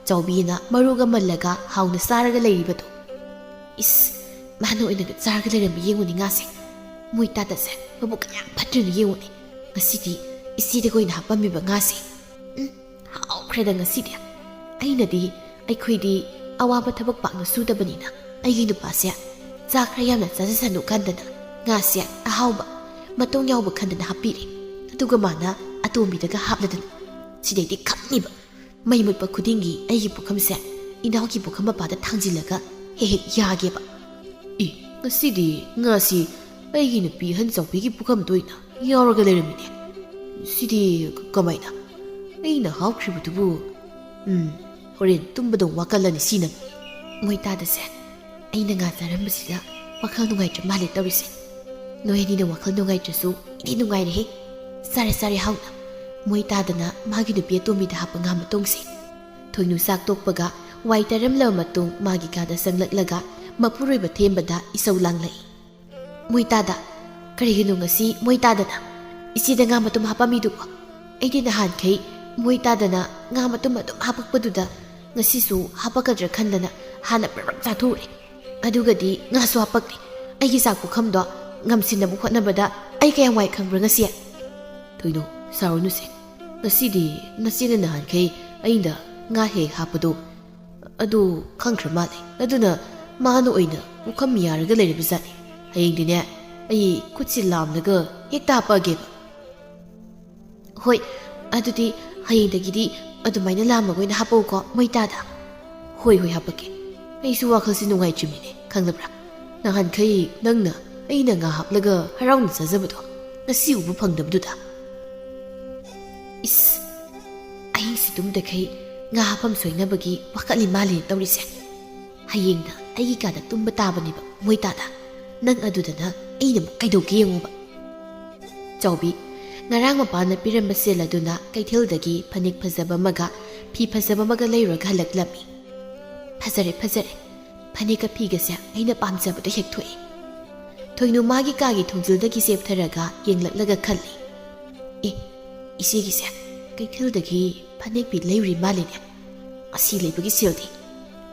ꯆꯥꯎꯕꯤꯅ ꯃꯔꯨꯒ ꯃꯜꯂꯒ ꯍꯥꯎꯅ ꯆꯥꯔꯒ ꯂꯩꯔꯤꯕꯗꯨ꯫ ꯏꯁ, ꯃꯥꯅ ꯑꯣꯏꯅꯒ ꯆꯥꯔꯒ ꯂꯩꯔꯝꯕ ꯌꯦꯡꯉꯨꯅꯦ ꯉꯥꯁꯦ꯫ ꯃꯣꯏ ꯇꯥꯗꯁꯦ ꯃꯕꯨꯛ ꯀꯌꯥꯝ ꯐꯠꯇ꯭ꯔꯤꯅꯣ ꯌꯦꯡꯉꯨꯅꯦ꯫ ꯉꯁꯤꯗꯤ ꯏꯆꯦꯗꯒ ꯑꯣꯏꯅ ꯍꯥꯞꯄꯝꯃꯤꯕ ꯉꯥꯁꯦ꯫ ꯎꯝ, ꯍꯥꯎꯈ꯭ꯔꯦꯗ ꯉꯁꯤꯗꯤ꯫ ꯑꯩꯅꯗꯤ, ꯑꯩꯈꯣꯏꯗꯤ ꯑꯋꯥꯕ ꯊꯕꯛ ꯄꯥꯛꯅ ꯁꯨꯗꯕꯅꯤꯅ ꯑꯩꯒꯤ ꯅꯨꯄꯥꯁꯦ ꯆꯥꯛ ꯈꯔ ꯌꯥꯝꯅ ꯆꯥꯖꯁꯅꯨ ꯈꯟꯗꯅ ꯉꯥꯁꯦ ꯑꯍꯥꯎꯕ ꯃꯇꯣꯡ ꯌꯥꯎꯕ ꯈꯟꯗꯅ ꯍꯥꯞꯄꯤꯔꯦ꯫ ꯑꯗꯨꯒ ꯃꯥꯅ ꯑꯇꯣꯝꯕꯤꯗꯒ ꯍꯥꯞꯂꯗꯅ꯫ ꯁꯤꯗꯩꯗꯤ ꯈꯪꯅꯤꯕ꯫ ꯃꯩ ꯃꯨꯠꯄ ꯈꯨꯗꯤꯡꯒꯤ ꯑꯩꯒꯤ ꯄꯨꯈꯝꯁꯦ ꯏꯅꯥꯎꯒꯤ ꯄꯨꯈꯝ ꯃꯄꯥꯗ ꯊꯥꯡꯖꯤꯜꯂꯒ ꯍꯦꯛ ꯍꯦꯛ ꯌꯥꯒꯦꯕ꯫ ꯏ, ꯉꯁꯤꯗꯤ ꯉꯥꯁꯤ ꯑꯩꯒꯤ ꯅꯨꯄꯤ ꯑꯍꯟ ꯆꯥꯎꯕꯤꯒꯤ ꯄꯨꯈꯝꯗ ꯑꯣꯏꯅ ꯌꯥꯎꯔꯒ ꯂꯩꯔꯝꯃꯤꯅꯦ꯫ ꯁꯤꯗꯤ ꯀꯃꯥꯏꯅ? ꯑꯩꯅ ꯍꯥꯞꯈ꯭ꯔꯤꯕꯗꯨꯕꯨ? ꯎꯝ, ꯍꯣꯔꯦꯟ ꯇꯨꯝꯕꯗ ꯋꯥꯀꯜꯂꯅꯤ ꯁꯤꯅ꯫ ꯃꯣꯏ ꯇꯥꯗꯁꯦ꯫ ꯑꯩꯅ ꯉꯥ ꯆꯥꯔꯝꯕꯁꯤꯗ ꯋꯥꯈꯜ ꯅꯨꯡꯉꯥꯏꯇ꯭ꯔ ꯃꯥꯜꯂꯦ ꯇꯧꯔꯤꯁꯦ꯫ ꯅꯣꯏ ꯑꯅꯤꯅ ꯋꯥꯈꯜ ꯅꯨꯡꯉꯥꯏꯇ꯭ꯔꯁꯨ ꯑꯩꯗꯤ ꯅꯨꯡꯉꯥꯏꯔꯦꯍꯦ꯫ ꯆꯥꯔꯦ, ꯆꯥꯔꯦ ꯍꯥꯎꯅ꯫ ꯃꯣꯏ ꯇꯥꯗꯅ ꯃꯥꯒꯤ ꯅꯨꯄꯤ ꯑꯇꯣꯝꯕꯤꯗ ꯍꯥꯞꯄ ꯉꯥ ꯃꯇꯣꯡꯁꯦ꯫ ꯊꯣꯏꯅꯨ ꯆꯥꯛ ꯇꯣꯛꯄꯒ ꯋꯥꯏ ꯇꯩꯔꯝꯂꯕ ꯃꯇꯨꯡ ꯃꯥꯒꯤ ꯀꯥꯗ ꯆꯪꯂꯛꯂꯒ ꯃꯄꯨꯔꯣꯏꯕ ꯊꯦꯝꯕꯗ ꯏꯁꯧ ꯂꯥꯡꯂꯛꯏ꯫ ꯃꯣꯏ ꯇꯥꯗ, ꯀꯔꯤꯒꯤꯅꯣ ꯉꯁꯤ ꯃꯣꯏ ꯇꯥꯗꯅ ꯏꯆꯦꯗ ꯉꯥ ꯃꯇꯨꯝ ꯍꯥꯞꯄꯝꯃꯤꯗꯨꯕꯣ? ꯑꯩꯗꯤ ꯅꯍꯥꯟꯈꯩ ꯃꯣꯏ ꯇꯥꯗꯅ ꯉꯥ ꯃꯇꯨꯝ ꯑꯗꯨꯝ ꯍꯥꯄꯛꯄꯗꯨꯗ ꯉꯁꯤꯁꯨ ꯍꯥꯄꯛꯀꯗ꯭ꯔꯥ ꯈꯟꯗꯅ ꯍꯥꯟꯅ ꯄ꯭ꯔꯞ ꯄ꯭ꯔꯞ ꯆꯥꯊꯣꯛꯎꯔꯦ꯫ ꯑꯗꯨꯒꯗꯤ ꯉꯥꯁꯨ ꯍꯥꯄꯛꯇꯦ꯫ ꯑꯩꯒꯤ ꯆꯥꯛ ꯄꯨꯈꯝꯗꯣ ꯉꯝꯁꯤꯟꯅꯕ ꯍꯣꯠꯅꯕꯗ ꯑꯩ ꯀꯌꯥꯝ ꯋꯥꯏ ꯈꯪꯕ꯭ꯔꯥ ꯉꯁꯤ? ꯊꯣꯏꯅꯨ, ꯁꯥꯎꯔꯅꯨꯁꯦ꯫ ꯉꯁꯤꯗꯤ ꯅꯆꯦꯅ ꯅꯍꯥꯟꯈꯩ ꯑꯩꯅ ꯉꯥ ꯍꯦꯛ ꯍꯥꯞꯄꯗꯣ ꯑꯗꯨ ꯈꯪꯈ꯭ꯔ ꯃꯥꯜꯂꯦ꯫ ꯑꯗꯨꯅ ꯃꯥꯅ ꯑꯣꯏꯅ ꯄꯨꯈꯝ ꯌꯥꯔꯒ ꯂꯩꯔꯕꯖꯥꯠꯅꯤ꯫ ꯍꯌꯦꯡꯗꯤꯅꯦ, ꯑꯩ ꯈꯨꯠꯁꯤ ꯂꯥꯝꯂꯒ ꯍꯦꯛꯇ ꯍꯥꯞꯄꯛꯑꯒꯦꯕ꯫ ꯍꯣꯏ, ꯑꯗꯨꯗꯤ ꯍꯌꯦꯡꯗꯒꯤꯗꯤ ꯑꯗꯨꯃꯥꯏꯅ ꯂꯥꯝꯃꯒ ꯑꯣꯏꯅ ꯍꯥꯞꯄꯛꯎꯀꯣ, ꯃꯣꯏ ꯇꯥꯗ꯫ ꯍꯣꯏ, ꯍꯣꯏ, ꯍꯥꯞꯄꯛꯀꯦ꯫ ꯑꯩꯁꯨ ꯋꯥꯈꯜꯁꯤ ꯅꯨꯡꯉꯥꯏꯇ꯭ꯔꯤꯃꯤꯅꯦ, ꯈꯪꯂꯕ꯭ꯔꯥ? ꯅꯍꯥꯟꯈꯩ ꯅꯪꯅ ꯑꯩꯅ ꯉꯥ ꯍꯥꯞꯂꯒ ꯍꯔꯥꯎꯅ ꯆꯥꯖꯕꯗꯣ ꯉꯁꯤ ꯎꯕ ꯐꯪꯗꯕꯗꯨꯗ꯫ ꯏꯁ, ꯑꯍꯤꯡꯁꯤ ꯇꯨꯝꯗꯈꯩ ꯉꯥ ꯍꯥꯞꯐꯝ ꯁꯣꯏꯅꯕꯒꯤ ꯋꯥꯈꯜꯂꯤ ꯃꯥꯜꯂꯦꯅ ꯇꯧꯔꯤꯁꯦ꯫ ꯍꯌꯦꯡꯅ ꯑꯩꯒꯤ ꯀꯥꯗ ꯇꯨꯝꯕ ꯇꯥꯕꯅꯦꯕ ꯃꯣꯏ ꯇꯥꯗ꯫ ꯅꯪ ꯑꯗꯨꯗꯅ ꯑꯩꯅ ꯑꯃꯨꯛ ꯀꯩꯗꯧꯒꯦ ꯌꯦꯡꯉꯣꯕ꯫ ꯆꯥꯎꯕꯤ, ꯉꯔꯥꯡ ꯃꯄꯥꯅ ꯄꯤꯔꯝꯕ ꯁꯦꯜ ꯑꯗꯨꯅ ꯀꯩꯊꯦꯜꯗꯒꯤ ꯐꯅꯦꯛ ꯐꯖꯕ ꯑꯃꯒ ꯐꯤ ꯐꯖꯕ ꯑꯃꯒ ꯂꯩꯔꯨꯔꯒ ꯍꯜꯂꯛꯂꯝꯃꯤ꯫ ꯐꯖꯔꯦ, ꯐꯖꯔꯦ꯫ ꯐꯅꯦꯛꯀ ꯐꯤꯒꯁꯦ ꯑꯩꯅ ꯄꯥꯝꯖꯕꯗ ꯍꯦꯛ ꯊꯣꯛꯑꯦ꯫ ꯊꯣꯏꯅꯨ ꯃꯥꯒꯤ ꯀꯥꯒꯤ ꯊꯣꯡꯖꯤꯜꯗꯒꯤ ꯆꯦꯞꯊꯔꯒ ꯌꯦꯡꯂꯛꯂꯒ ꯈꯜꯂꯤ, "ꯑꯦ, ꯏꯆꯦꯒꯤꯁꯦ ꯀꯩꯊꯦꯜꯗꯒꯤ ꯐꯅꯦꯛ ꯐꯤ ꯂꯩꯔꯨꯔꯤ ꯃꯥꯜꯂꯤꯅꯦ꯫ ꯑꯁꯤ ꯂꯩꯕꯒꯤ ꯁꯦꯜꯗꯤ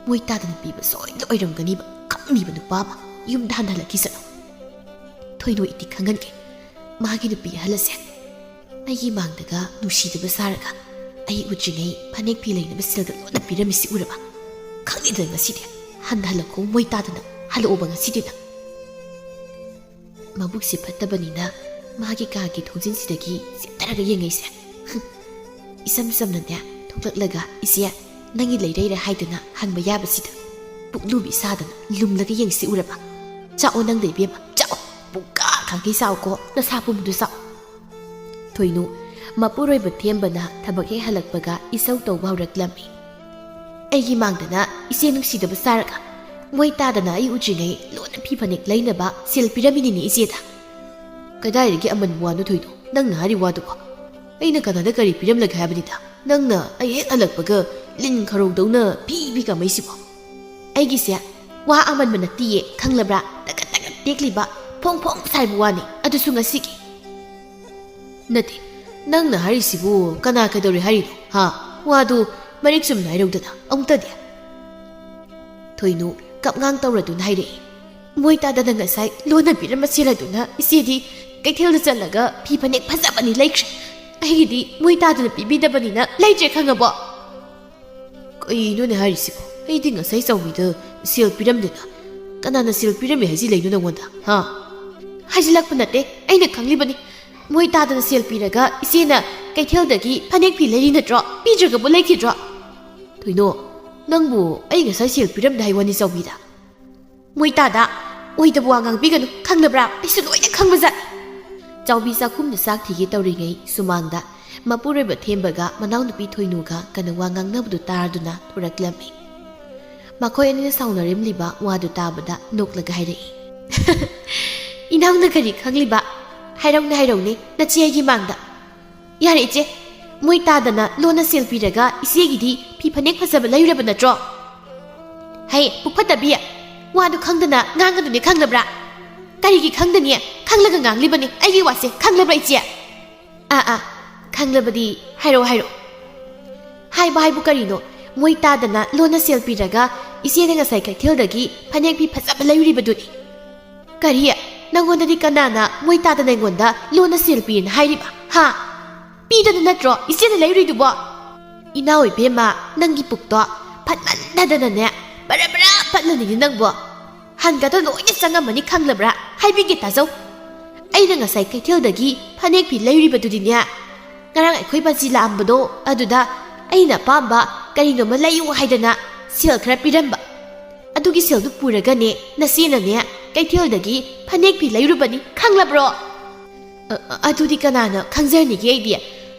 ꯃꯣꯏ ꯇꯥꯗꯅ ꯄꯤꯕ ꯁꯣꯏꯗꯅ ꯑꯣꯏꯔꯝꯒꯅꯤꯕ꯫ ꯈꯪꯉꯤꯕ ꯅꯨꯄꯥ ꯑꯃ ꯌꯨꯝꯗ ꯍꯟꯊꯍꯜꯂꯛꯈꯤꯁꯅꯨ꯫ ꯊꯣꯏꯅꯨ ꯏꯇꯤ ꯈꯪꯍꯟꯒꯦ꯫ ꯃꯥꯒꯤ ꯅꯨꯄꯤ ꯑꯍꯜ ꯑꯁꯦ ꯑꯩꯒꯤ ꯃꯥꯡꯗꯒ ꯅꯨꯡꯁꯤꯗꯕ ꯁꯥꯔꯒ ꯑꯩ ꯎꯗ꯭ꯔꯤꯉꯩ ꯐꯅꯦꯛ ꯐꯤ ꯂꯩꯅꯕ ꯁꯦꯜꯒ ꯂꯣꯟꯅ ꯄꯤꯔꯝꯃꯤꯁꯤ ꯎꯔꯕ? ꯈꯪꯉꯤꯗꯅ ꯉꯁꯤꯗꯤ꯫ ꯍꯟꯊꯍꯜꯂꯛꯈꯣ ꯃꯣꯏ ꯇꯥꯗꯅ꯫ ꯍꯜꯂꯛꯑꯣꯕ ꯉꯁꯤꯗꯤ ꯅꯪ꯫" ꯃꯕꯨꯛꯁꯦ ꯐꯠꯇꯕꯅꯤꯅ ꯃꯥꯒꯤ ꯀꯥꯒꯤ ꯊꯣꯡꯖꯤꯟꯁꯤꯗꯒꯤ ꯆꯦꯞꯊꯔꯒ ꯌꯦꯡꯉꯩꯁꯦ꯫ ꯏꯆꯝ ꯆꯝꯅꯅꯦ ꯊꯣꯛꯂꯛꯂꯒ, "ꯏꯆꯦ, ꯅꯪꯒꯤ ꯂꯩꯔꯩꯔꯦ ꯍꯥꯏꯗꯅ ꯍꯪꯕ ꯌꯥꯕꯁꯤꯗ ꯄꯨꯛꯂꯨꯕꯤ ꯁꯥꯗꯅ ꯂꯨꯝꯂꯒ ꯌꯦꯡꯁꯤ ꯎꯔꯕ? ꯆꯥꯛꯑꯣ ꯅꯪꯗ ꯏꯕꯦꯝꯃ, ꯆꯥꯛꯑꯣ꯫ ꯄꯨꯡꯀꯥ ꯀꯥꯡꯈꯩ ꯆꯥꯎꯀꯣ, ꯅꯁꯥ ꯄꯨꯝꯕꯗꯨ ꯆꯥꯎ꯫" ꯊꯣꯏꯅꯨ, ꯃꯄꯨꯔꯣꯏꯕ ꯊꯦꯝꯕꯅ ꯊꯕꯛ ꯍꯦꯛ ꯍꯜꯂꯛꯄꯒ ꯏꯁꯧ ꯇꯧꯕ ꯍꯧꯔꯛꯂꯝꯃꯤ꯫ "ꯑꯩꯒꯤ ꯃꯥꯡꯗꯅ ꯏꯆꯦ ꯅꯨꯡꯁꯤꯗꯕ ꯁꯥꯔꯒ ꯃꯣꯏ ꯇꯥꯗꯅ ꯑꯩ ꯎꯗ꯭ꯔꯤꯉꯩ ꯂꯣꯟꯅ ꯐꯤ ꯐꯅꯦꯛ ꯂꯩꯅꯕ ꯁꯦꯜ ꯄꯤꯔꯝꯃꯤꯅꯤꯅꯦ ꯏꯆꯦꯗ꯫" "ꯀꯗꯥꯏꯗꯒꯤ ꯑꯃꯟꯕ ꯋꯥꯅꯣ ꯊꯣꯏꯅꯨ, ꯅꯪꯅ ꯍꯥꯏꯔꯤ ꯋꯥꯗꯨꯕꯣ? ꯑꯩꯅ ꯀꯅꯥꯗ ꯀꯔꯤ ꯄꯤꯔꯝꯂꯒꯦ ꯍꯥꯏꯕꯅꯤꯗ? ꯅꯪꯅ ꯑꯩ ꯍꯦꯛ ꯍꯜꯂꯛꯄꯒ ꯂꯤꯟ ꯈꯔꯧꯗꯧꯅ ꯐꯤ ꯐꯤ ꯀꯥꯃꯩꯁꯤꯕꯣ?" "ꯑꯩꯒꯤꯁꯦ ꯋꯥ ꯑꯃꯟꯕ ꯅꯠꯇꯤꯌꯦ, ꯈꯪꯂꯕ꯭ꯔꯥ? ꯇꯒꯠ ꯇꯒꯠ ꯇꯦꯛꯂꯤꯕ, ꯐꯣꯡ ꯐꯣꯡ ꯁꯥꯏꯕ ꯋꯥꯅꯤ, ꯑꯗꯨꯁꯨ ꯉꯁꯤꯒꯤ꯫" "ꯅꯠꯇꯦ, ꯅꯪꯅ ꯍꯥꯏꯔꯤꯁꯤꯕꯨ ꯀꯅꯥ ꯀꯩꯗꯧꯔꯦ ꯍꯥꯏꯔꯤꯅꯣ? ꯍꯥ? ꯋꯥꯗꯨ ꯃꯔꯤꯛ ꯆꯨꯝꯅ ꯍꯥꯏꯔꯧꯗꯅ ꯑꯃꯨꯛꯇꯗꯤ꯫" ꯊꯣꯏꯅꯨ ꯀꯞꯉꯥꯡ ꯇꯧꯔꯗꯨꯅ ꯍꯥꯏꯔꯛꯏ꯫ "ꯃꯣꯏ ꯇꯥꯗꯅ ꯉꯁꯥꯏ ꯂꯣꯟꯅ ꯄꯤꯔꯝꯕ ꯁꯦꯜ ꯑꯗꯨꯅ ꯏꯆꯦꯗꯤ ꯀꯩꯊꯦꯜꯗ ꯆꯠꯂꯒ ꯐꯤ ꯐꯅꯦꯛ ꯐꯖꯕꯅꯤ ꯂꯩꯈ꯭ꯔꯦ꯫ ꯑꯩꯒꯤꯗꯤ ꯃꯣꯏ ꯇꯥꯗꯅ ꯄꯤꯕꯤꯗꯕꯅꯤꯅ ꯂꯩꯇ꯭ꯔꯦ, ꯈꯪꯉꯕꯣ?" "ꯀꯩꯅꯣꯅꯦ ꯍꯥꯏꯔꯤꯁꯤꯕꯣ? ꯑꯩꯗꯤ ꯉꯁꯥꯏ ꯆꯥꯎꯕꯤꯗ ꯁꯦꯜ ꯄꯤꯔꯝꯗꯦꯅ꯫ ꯀꯅꯥꯅ ꯁꯦꯜ ꯄꯤꯔꯝꯃꯦ ꯍꯥꯏꯖꯤꯜꯂꯛꯏꯅꯣ ꯅꯪꯉꯣꯟꯗ, ꯍꯥ?" "ꯍꯥꯏꯖꯤꯜꯂꯛꯄ ꯅꯠꯇꯦ, ꯑꯩꯅ ꯈꯪꯂꯤꯕꯅꯤ꯫ ꯃꯣꯏ ꯇꯥꯗꯅ ꯁꯦꯜ ꯄꯤꯔꯒ ꯏꯆꯦꯅ ꯀꯩꯊꯦꯜꯗꯒꯤ ꯐꯅꯦꯛ ꯐꯤ ꯂꯩꯔꯤ ꯅꯠꯇ꯭ꯔꯣ? ꯄꯤꯗ꯭ꯔꯒꯕꯨ ꯂꯩꯈꯤꯗ꯭ꯔꯣ?" "ꯊꯣꯏꯅꯣ, ꯅꯪꯕꯨ ꯑꯩ ꯉꯁꯥꯏ ꯁꯦꯜ ꯄꯤꯔꯝꯗꯦ ꯍꯥꯏ ꯋꯥꯅꯤ ꯆꯥꯎꯕꯤꯗ꯫ ꯃꯣꯏ ꯇꯥꯗ ꯑꯣꯏꯗꯕ ꯋꯥ ꯉꯥꯡꯕꯤꯒꯅꯨ, ꯈꯪꯅꯕ꯭ꯔꯥ? ꯑꯩꯁꯨ ꯂꯣꯏꯅ ꯈꯪꯕꯖꯥꯠꯅꯤ꯫ ꯆꯥꯎꯕꯤ ꯆꯥꯛꯈꯨꯝꯗ ꯆꯥꯛ ꯊꯤꯒꯦ ꯇꯧꯔꯤꯉꯩ ꯁꯨꯃꯥꯡꯗ ꯃꯄꯨꯔꯣꯏꯕ ꯊꯦꯝꯕꯒ ꯃꯅꯥꯎꯅꯨꯄꯤ ꯊꯣꯏꯅꯨꯒ ꯀꯟꯅ ꯋꯥ ꯉꯥꯡꯅꯕꯗꯨ ꯇꯥꯔꯗꯨꯅ ꯊꯣꯔꯛꯂꯝꯃꯤ꯫ ꯃꯈꯣꯏ ꯑꯅꯤꯅ ꯁꯥꯎꯅꯔꯝꯂꯤꯕ ꯋꯥꯗꯨ ꯇꯥꯕꯗ ꯅꯣꯛꯂꯒ ꯍꯥꯏꯔꯛꯏ, "ꯏꯅꯥꯎꯅ ꯀꯔꯤ ꯈꯪꯂꯤꯕ? ꯍꯥꯏꯔꯧꯅꯦ, ꯍꯥꯏꯔꯧꯅꯦ, ꯅꯆꯦ ꯑꯩꯒꯤ ꯃꯥꯡꯗ꯫ ꯌꯥꯔꯦ ꯏꯆꯦ, ꯃꯣꯏ ꯇꯥꯗꯅ ꯂꯣꯟꯅ ꯁꯦꯜ ꯄꯤꯔꯒ ꯏꯆꯦꯒꯤꯗꯤ ꯐꯤ ꯐꯅꯦꯛ ꯐꯖꯕ ꯂꯩꯔꯨꯔꯕ ꯅꯠꯇ꯭ꯔꯣ? ꯍꯩ, ꯄꯨꯛ ꯐꯠꯇꯕꯤ, ꯋꯥꯗꯨ ꯈꯪꯗꯅ ꯉꯥꯡꯒꯅꯨꯅꯦ, ꯈꯪꯂꯕ꯭ꯔꯥ?" "ꯀꯔꯤꯒꯤ ꯈꯪꯗꯅꯤ? ꯈꯪꯂꯒ ꯉꯥꯡꯂꯤꯕꯅꯤ ꯑꯩꯒꯤ ꯋꯥꯁꯦ, ꯈꯪꯂꯕ꯭ꯔꯥ ꯏꯆꯦ?" "ꯑꯥ, ꯑꯥ, ꯈꯪꯂꯕꯗꯤ ꯍꯥꯏꯔꯛꯑꯣ, ꯍꯥꯏꯔꯛꯑꯣ꯫" "ꯍꯥꯏꯕ ꯍꯥꯏꯕꯨ ꯀꯔꯤꯅꯣ? ꯃꯣꯏ ꯇꯥꯗꯅ ꯂꯣꯟꯅ ꯁꯦꯜ ꯄꯤꯔꯒ ꯏꯆꯦꯅ ꯉꯁꯥꯏ ꯀꯩꯊꯦꯜꯗꯒꯤ ꯐꯅꯦꯛ ꯐꯤ ꯐꯖꯕ ꯂꯩꯔꯨꯔꯤꯕꯗꯨꯅꯤ꯫" "ꯀꯔꯤ? ꯅꯪꯉꯣꯟꯗꯗꯤ ꯀꯅꯥꯅ ꯃꯣꯏ ꯇꯥꯗꯅ ꯑꯩꯉꯣꯟꯗ ꯂꯣꯟꯅ ꯁꯦꯜ ꯄꯤꯔꯦꯅ ꯍꯥꯏꯔꯤꯕ? ꯍꯥ? ꯄꯤꯗꯅ ꯅꯠꯇ꯭ꯔꯣ ꯏꯆꯦꯅ ꯂꯩꯔꯨꯏꯗꯨꯕꯣ?" "ꯏꯅꯥꯎ ꯏꯕꯦꯝꯃ, ꯅꯪꯒꯤ ꯄꯨꯛꯇꯣ ꯐꯠꯃꯟꯗꯗꯅꯅꯦ, ꯕꯔꯥ ꯕꯔꯥ ꯐꯠꯂꯅꯤꯅꯦ ꯅꯪꯕꯣ꯫ ꯍꯟꯒꯗꯣ ꯂꯣꯏꯅ ꯆꯪꯉꯝꯃꯅꯤ, ꯈꯪꯂꯕ꯭ꯔꯥ? ꯍꯥꯏꯕꯤꯒꯦ ꯇꯥꯖꯧ꯫ ꯑꯩꯅ ꯉꯁꯥꯏ ꯀꯩꯊꯦꯜꯗꯒꯤ ꯐꯅꯦꯛ ꯐꯤ ꯂꯩꯔꯨꯔꯤꯕꯗꯨꯗꯤꯅꯦ, ꯉꯔꯥꯡ ꯑꯩꯈꯣꯏ ꯕꯥꯖꯤ ꯂꯥꯛꯑꯝꯕꯗꯣ, ꯑꯗꯨꯗ ꯑꯩꯅ ꯑꯄꯥꯝꯕ ꯀꯔꯤꯅꯣꯃ ꯂꯩꯌꯨ ꯍꯥꯏꯗꯅ ꯁꯦꯜ ꯈꯔ ꯄꯤꯔꯝꯕ꯫ ꯑꯗꯨꯒꯤ ꯁꯦꯜꯗꯨ ꯄꯨꯔꯒꯅꯦ ꯅꯆꯦꯅꯅꯦ ꯀꯩꯊꯦꯜꯗꯒꯤ ꯐꯅꯦꯛ ꯐꯤ ꯂꯩꯔꯨꯕꯅꯤ, ꯈꯪꯂꯕ꯭ꯔꯣ?" "ꯑ, ꯑ, ꯑꯗꯨꯗꯤ ꯀꯅꯥꯅ ꯈꯪꯖꯔꯅꯤꯒꯦ ꯑꯩꯗꯤ? ꯑ,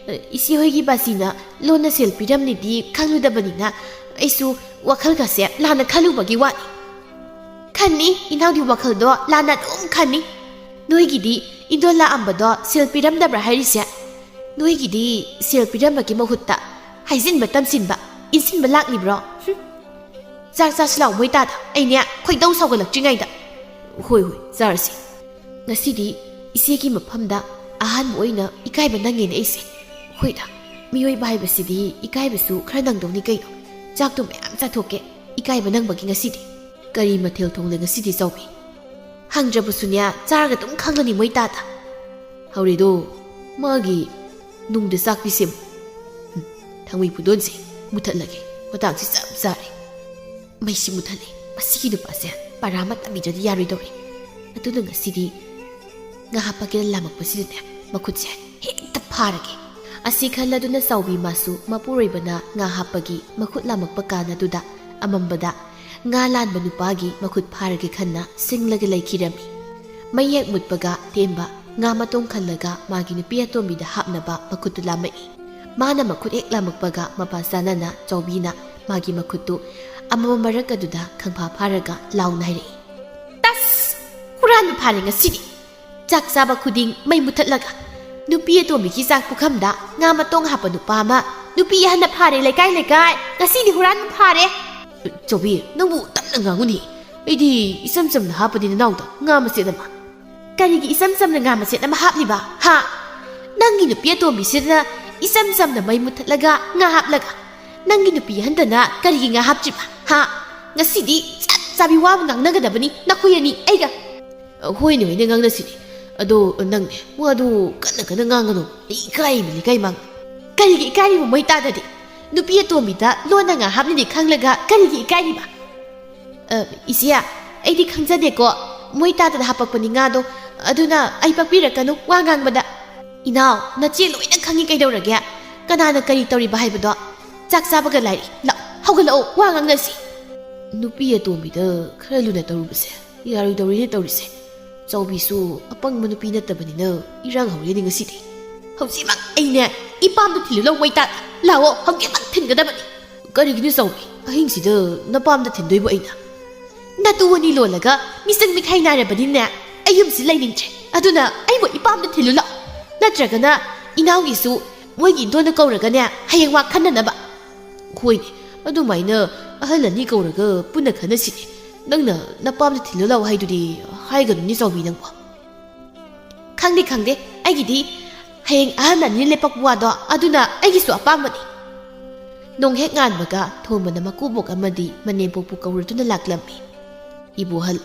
ꯏꯆꯦ ꯍꯣꯏꯒꯤ ꯕꯥꯖꯤꯅ ꯂꯣꯟꯅ ꯁꯦꯜ ꯄꯤꯔꯝꯅꯤꯗꯤ ꯈꯪꯂꯨꯗꯕꯅꯤꯅ ꯑꯩꯁꯨ ꯋꯥꯈꯜꯒꯁꯦ ꯂꯥꯟꯅ ꯈꯜꯂꯨꯕꯒꯤ ꯋꯥꯅꯤ꯫" "ꯈꯟꯅꯤ, ꯏꯅꯥꯎꯗꯤ ꯋꯥꯈꯜꯗꯣ ꯂꯥꯟꯅ ꯑꯗꯨꯝ ꯈꯟꯅꯤ꯫ ꯅꯣꯏꯒꯤꯗꯤ ꯏꯟꯗꯣꯜ ꯂꯥꯛꯑꯝꯕꯗꯣ ꯁꯦꯜ ꯄꯤꯔꯝꯗꯕ꯭ꯔꯥ ꯍꯥꯏꯔꯤꯁꯦ? ꯅꯣꯏꯒꯤꯗꯤ ꯁꯦꯜ ꯄꯤꯔꯝꯕꯒꯤ ꯃꯍꯨꯠꯇ ꯍꯥꯏꯖꯤꯟꯕ ꯇꯝꯁꯤꯟꯕ, ꯏꯟꯁꯤꯟꯕ ꯂꯥꯛꯂꯤꯕ꯭ꯔꯣ? ꯍꯨꯝ꯫ ꯆꯥꯛ ꯆꯥꯁꯤ ꯂꯥꯛꯑꯣ ꯃꯣꯏ ꯇꯥꯗ, ꯑꯩꯅꯦ ꯈꯣꯏꯗꯧ ꯁꯥꯎꯒꯠꯂꯛꯇ꯭ꯔꯤꯉꯩꯗ꯫" "ꯍꯣꯏ, ꯍꯣꯏ, ꯆꯥꯔꯁꯤ꯫ ꯉꯁꯤꯗꯤ ꯏꯆꯦꯒꯤ ꯃꯐꯝꯗ ꯑꯍꯥꯟꯕ ꯑꯣꯏꯅ ꯏꯀꯥꯏꯕ ꯅꯪꯉꯦꯅꯦ ꯑꯩꯁꯦ꯫ ꯍꯣꯏꯗ, ꯃꯤꯑꯣꯏꯕ ꯍꯥꯏꯕꯁꯤꯗꯤ ꯏꯀꯥꯏꯕꯁꯨ ꯈꯔ ꯅꯪꯗꯧꯅꯤ ꯀꯩꯅꯣ꯫ ꯆꯥꯛꯇꯣ ꯃꯌꯥꯝ ꯆꯥꯊꯣꯛꯀꯦ, ꯏꯀꯥꯏꯕ ꯅꯪꯕꯒꯤ ꯉꯁꯤꯗꯤ꯫ ꯀꯔꯤ ꯃꯊꯦꯜ ꯊꯣꯡꯂꯦ ꯉꯁꯤꯗꯤ ꯆꯥꯎꯕꯤ?" "ꯍꯪꯗ꯭ꯔꯕꯁꯨꯅꯦ, ꯆꯥꯔꯒ ꯑꯗꯨꯝ ꯈꯪꯂꯅꯤ ꯃꯣꯏ ꯇꯥꯗ꯫" "ꯍꯧꯔꯦꯗꯣ, ꯃꯥꯒꯤ ꯅꯨꯡꯗ ꯆꯥꯛ ꯄꯤꯁꯦꯝ꯫ ꯍꯨꯝ, ꯊꯥꯡꯃꯩ ꯄꯨꯗꯣꯟꯁꯦ ꯃꯨꯊꯠꯂꯒꯦ, ꯃꯇꯥꯡꯁꯤ ꯆꯞ ꯆꯥꯔꯦ꯫ ꯃꯩꯁꯤ ꯃꯨꯊꯠꯂꯦ, ꯃꯁꯤꯒꯤ ꯅꯨꯄꯥꯁꯦ ꯄꯔꯥ ꯑꯃ ꯇꯝꯕꯤꯗ꯭ꯔꯗꯤ ꯌꯥꯔꯣꯏꯗꯧꯔꯦ꯫ ꯑꯗꯨꯅ ꯉꯁꯤꯗꯤ ꯉꯥ ꯍꯥꯞꯄꯒꯦꯅ ꯂꯥꯝꯃꯛꯄꯁꯤꯗꯅꯦ, ꯃꯈꯨꯠꯁꯦ ꯍꯦꯛꯇ ꯐꯥꯔꯒꯦ꯫" ꯑꯁꯤ ꯈꯜꯂꯗꯨꯅ ꯆꯥꯎꯕꯤ ꯃꯥꯁꯨ ꯃꯄꯨꯔꯣꯏꯕꯅ ꯉꯥ ꯍꯥꯞꯄꯒꯤ ꯃꯈꯨꯠ ꯂꯥꯝꯃꯛꯄ ꯀꯥꯟ ꯑꯗꯨꯗ ꯑꯃꯝꯕꯗ ꯉꯥ ꯂꯥꯟꯕ ꯅꯨꯄꯥꯒꯤ ꯃꯈꯨꯠ ꯐꯥꯔꯒꯦ ꯈꯟꯅ ꯁꯤꯡꯂꯒ ꯂꯩꯈꯤꯔꯝꯃꯤ꯫ ꯃꯩ ꯍꯦꯛ ꯃꯨꯠꯄꯒ ꯇꯦꯝꯕ ꯉꯥ ꯃꯇꯣꯡ ꯈꯜꯂꯒ ꯃꯥꯒꯤ ꯅꯨꯄꯤ ꯑꯇꯣꯝꯕꯤꯗ ꯍꯥꯞꯅꯕ ꯃꯈꯨꯠꯇꯨ ꯂꯥꯝꯃꯛꯏ꯫ ꯃꯥꯅ ꯃꯈꯨꯠ ꯍꯦꯛ ꯂꯥꯝꯃꯛꯄꯒ ꯃꯄꯥ ꯆꯥꯅꯅ ꯆꯥꯎꯕꯤꯅ ꯃꯥꯒꯤ ꯃꯈꯨꯠꯇꯨ ꯑꯃꯃꯝ ꯃꯔꯛ ꯑꯗꯨꯗ ꯈꯪꯐꯥ ꯐꯥꯔꯒ ꯂꯥꯎꯅ ꯍꯥꯏꯔꯛꯏ, "ꯇꯁ! ꯍꯨꯔꯥꯟꯕ ꯐꯥꯔꯦ ꯉꯁꯤꯗꯤ! ꯆꯥꯛ ꯆꯥꯕ ꯈꯨꯗꯤꯡ ꯃꯩ ꯃꯨꯊꯠꯂꯒ ꯅꯨꯄꯤ ꯑꯇꯣꯝꯕꯤꯒꯤ ꯆꯥꯛ ꯄꯨꯈꯝꯗ ꯉꯥ ꯃꯇꯣꯡ ꯍꯥꯞꯄ ꯅꯨꯄꯥ ꯑꯃ ꯅꯨꯄꯤ ꯑꯍꯟꯅ ꯐꯥꯔꯦ ꯂꯩꯀꯥꯏ ꯂꯩꯀꯥꯏ! ꯉꯁꯤꯗꯤ ꯍꯨꯔꯥꯟꯕ ꯐꯥꯔꯦ!" "ꯆꯥꯎꯕꯤ, ꯅꯪꯕꯨ ꯇꯞꯅ ꯉꯥꯡꯉꯨꯅꯦ꯫ ꯑꯩꯗꯤ ꯏꯆꯝ ꯆꯝꯅ ꯍꯥꯞꯄꯅꯤ ꯅꯅꯥꯎꯗ ꯉꯥ ꯃꯆꯦꯠ ꯑꯃ꯫" "ꯀꯔꯤꯒꯤ ꯏꯆꯝ ꯆꯝꯅ ꯉꯥ ꯃꯆꯦꯠ ꯑꯃ ꯍꯥꯞꯂꯤꯕ, ꯍꯥ? ꯅꯪꯒꯤ ꯅꯨꯄꯤ ꯑꯇꯣꯝꯕꯤꯁꯤꯗꯅ ꯏꯆꯝ ꯆꯝꯅ ꯃꯩ ꯃꯨꯊꯠꯂꯒ ꯉꯥ ꯍꯥꯞꯂꯒ ꯅꯪꯒꯤ ꯅꯨꯄꯤ ꯑꯍꯟꯗꯅ ꯀꯔꯤꯒꯤ ꯉꯥ ꯍꯥꯞꯇ꯭ꯔꯤꯕ, ꯍꯥ? ꯉꯁꯤꯗꯤ ꯆꯞ ꯆꯥꯕꯤ ꯋꯥ ꯑꯃ ꯉꯥꯡꯅꯒꯗꯕꯅꯤ ꯅꯈꯣꯏ ꯑꯅꯤ ꯑꯩꯒ꯫" "ꯍꯣꯏꯅꯦ, ꯍꯣꯏꯅꯦ, ꯉꯥꯡꯅꯁꯤꯅꯦ꯫ ꯑꯗꯣ ꯅꯪꯅꯦ, ꯋꯥꯗꯨ ꯀꯟꯅ ꯀꯟꯅ ꯉꯥꯡꯒꯅꯨ꯫ ꯑꯩ ꯏꯀꯥꯏꯃꯤ ꯂꯩꯀꯥꯏ ꯃꯥꯡ꯫" "ꯀꯔꯤꯒꯤ ꯏꯀꯥꯏꯔꯤꯕ ꯃꯣꯏ ꯇꯥꯗꯗꯤ? ꯅꯨꯄꯤ ꯑꯇꯣꯝꯕꯤꯗ ꯂꯣꯟꯅ ꯉꯥ ꯍꯥꯞꯅꯤꯗꯤ ꯈꯪꯂꯒ ꯀꯔꯤꯒꯤ ꯏꯀꯥꯏꯔꯤꯕ?" "ꯑ, ꯏꯆꯦ, ꯑꯩꯗꯤ ꯈꯪꯖꯗꯦꯀꯣ꯫ ꯃꯣꯏ ꯇꯥꯗꯅ ꯍꯥꯄꯛꯄꯅꯤ ꯉꯥꯗꯣ꯫ ꯑꯗꯨꯅ ꯑꯩ ꯄꯛꯄꯤꯔꯛꯀꯅꯨ ꯋꯥ ꯉꯥꯡꯕꯗ꯫" "ꯏꯅꯥꯎ, ꯅꯆꯦ ꯂꯣꯏꯅ ꯈꯪꯉꯤ ꯀꯩꯗꯧꯔꯒꯦ? ꯀꯅꯥꯅ ꯀꯔꯤ ꯇꯧꯔꯤꯕ ꯍꯥꯏꯕꯗꯣ? ꯆꯥꯛ ꯆꯥꯕꯒ ꯂꯥꯏꯔꯤ꯫ ꯂꯥꯛ, ꯍꯧꯒꯠꯂꯛꯑꯣ, ꯋꯥ ꯉꯥꯡꯅꯁꯤ꯫" ꯅꯨꯄꯤ ꯑꯇꯣꯝꯕꯤꯗ ꯈꯔ ꯂꯨꯅ ꯇꯧꯔꯨꯕꯁꯦ ꯌꯥꯔꯣꯏꯗꯧꯔꯤꯅꯦ ꯇꯧꯔꯤꯁꯦ꯫ ꯆꯥꯎꯕꯤꯁꯨ ꯑꯄꯪꯕ ꯅꯨꯄꯤ ꯅꯠꯇꯕꯅꯤꯅ ꯏꯔꯥꯡ ꯍꯧꯔꯦꯅꯦ ꯉꯁꯤꯗꯤ꯫ "ꯍꯧꯖꯤꯛꯃꯛ ꯑꯩꯅꯦ ꯏꯄꯥꯝꯗ ꯊꯤꯜꯂꯨ ꯂꯧ ꯃꯩ ꯇꯥ-, ꯂꯥꯛꯑꯣ, ꯍꯧꯖꯤꯛꯃꯛ ꯊꯤꯟꯒꯗꯕꯅꯤ꯫" "ꯀꯔꯤꯒꯤꯅꯣ ꯆꯥꯎꯕꯤ, ꯑꯍꯤꯡꯁꯤꯗ ꯅꯄꯥꯝꯗ ꯊꯤꯟꯗꯣꯏꯕꯨ ꯑꯩꯅ?" "ꯅꯇꯨ ꯑꯅꯤ ꯂꯣꯜꯂꯒ ꯃꯤꯆꯪ ꯃꯤꯈꯥꯏ ꯅꯥꯏꯔꯕꯅꯤꯅꯦ꯫ ꯑꯩ ꯌꯨꯝꯁꯤ ꯂꯩꯅꯤꯡꯗ꯭ꯔꯦ꯫ ꯑꯗꯨꯅ ꯑꯩꯕꯨ ꯏꯄꯥꯝꯗ ꯊꯤꯜꯂꯨ ꯂꯥꯛꯑꯣ꯫ ꯅꯠꯇ꯭ꯔꯒꯅ ꯏꯅꯥꯎꯒꯤꯁꯨ ꯃꯣꯏꯒꯤ ꯏꯟꯗꯣꯟꯗ ꯀꯧꯔꯒꯅꯦ ꯍꯌꯦꯡ ꯋꯥ ꯈꯟꯅꯅꯕ꯫" "ꯍꯣꯏꯅꯦ, ꯑꯗꯨꯃꯥꯏꯅ ꯑꯍꯜ ꯑꯅꯤ ꯀꯧꯔꯒ ꯄꯨꯟꯅ ꯈꯟꯅꯁꯤꯅꯦ꯫ ꯅꯪꯅ ꯅꯄꯥꯝꯗ ꯊꯤꯜꯂꯨ ꯂꯥꯛꯑꯣ ꯍꯥꯏꯗꯨꯗꯤ ꯍꯥꯏꯒꯅꯨꯅꯦ ꯆꯥꯎꯕꯤ ꯅꯪꯕꯣ꯫" "ꯈꯪꯗꯦ, ꯈꯪꯗꯦ, ꯑꯩꯒꯤꯗꯤ ꯍꯌꯦꯡ ꯑꯍꯜ ꯑꯅꯤꯅ ꯂꯦꯞꯄꯛꯄ ꯋꯥꯗꯣ ꯑꯗꯨꯅ ꯑꯩꯒꯤꯁꯨ ꯑꯄꯥꯝꯕꯅꯤ꯫" ꯅꯣꯡ ꯍꯦꯛ ꯉꯥꯟꯕꯒ ꯊꯣꯝꯕꯅ ꯃꯀꯨꯕꯣꯛ ꯑꯃꯗꯤ ꯃꯅꯦꯝꯄꯣꯛꯄꯨ ꯀꯧꯔꯗꯨꯅ ꯂꯥꯛꯂꯝꯃꯤ꯫ ꯏꯕꯣꯍꯜ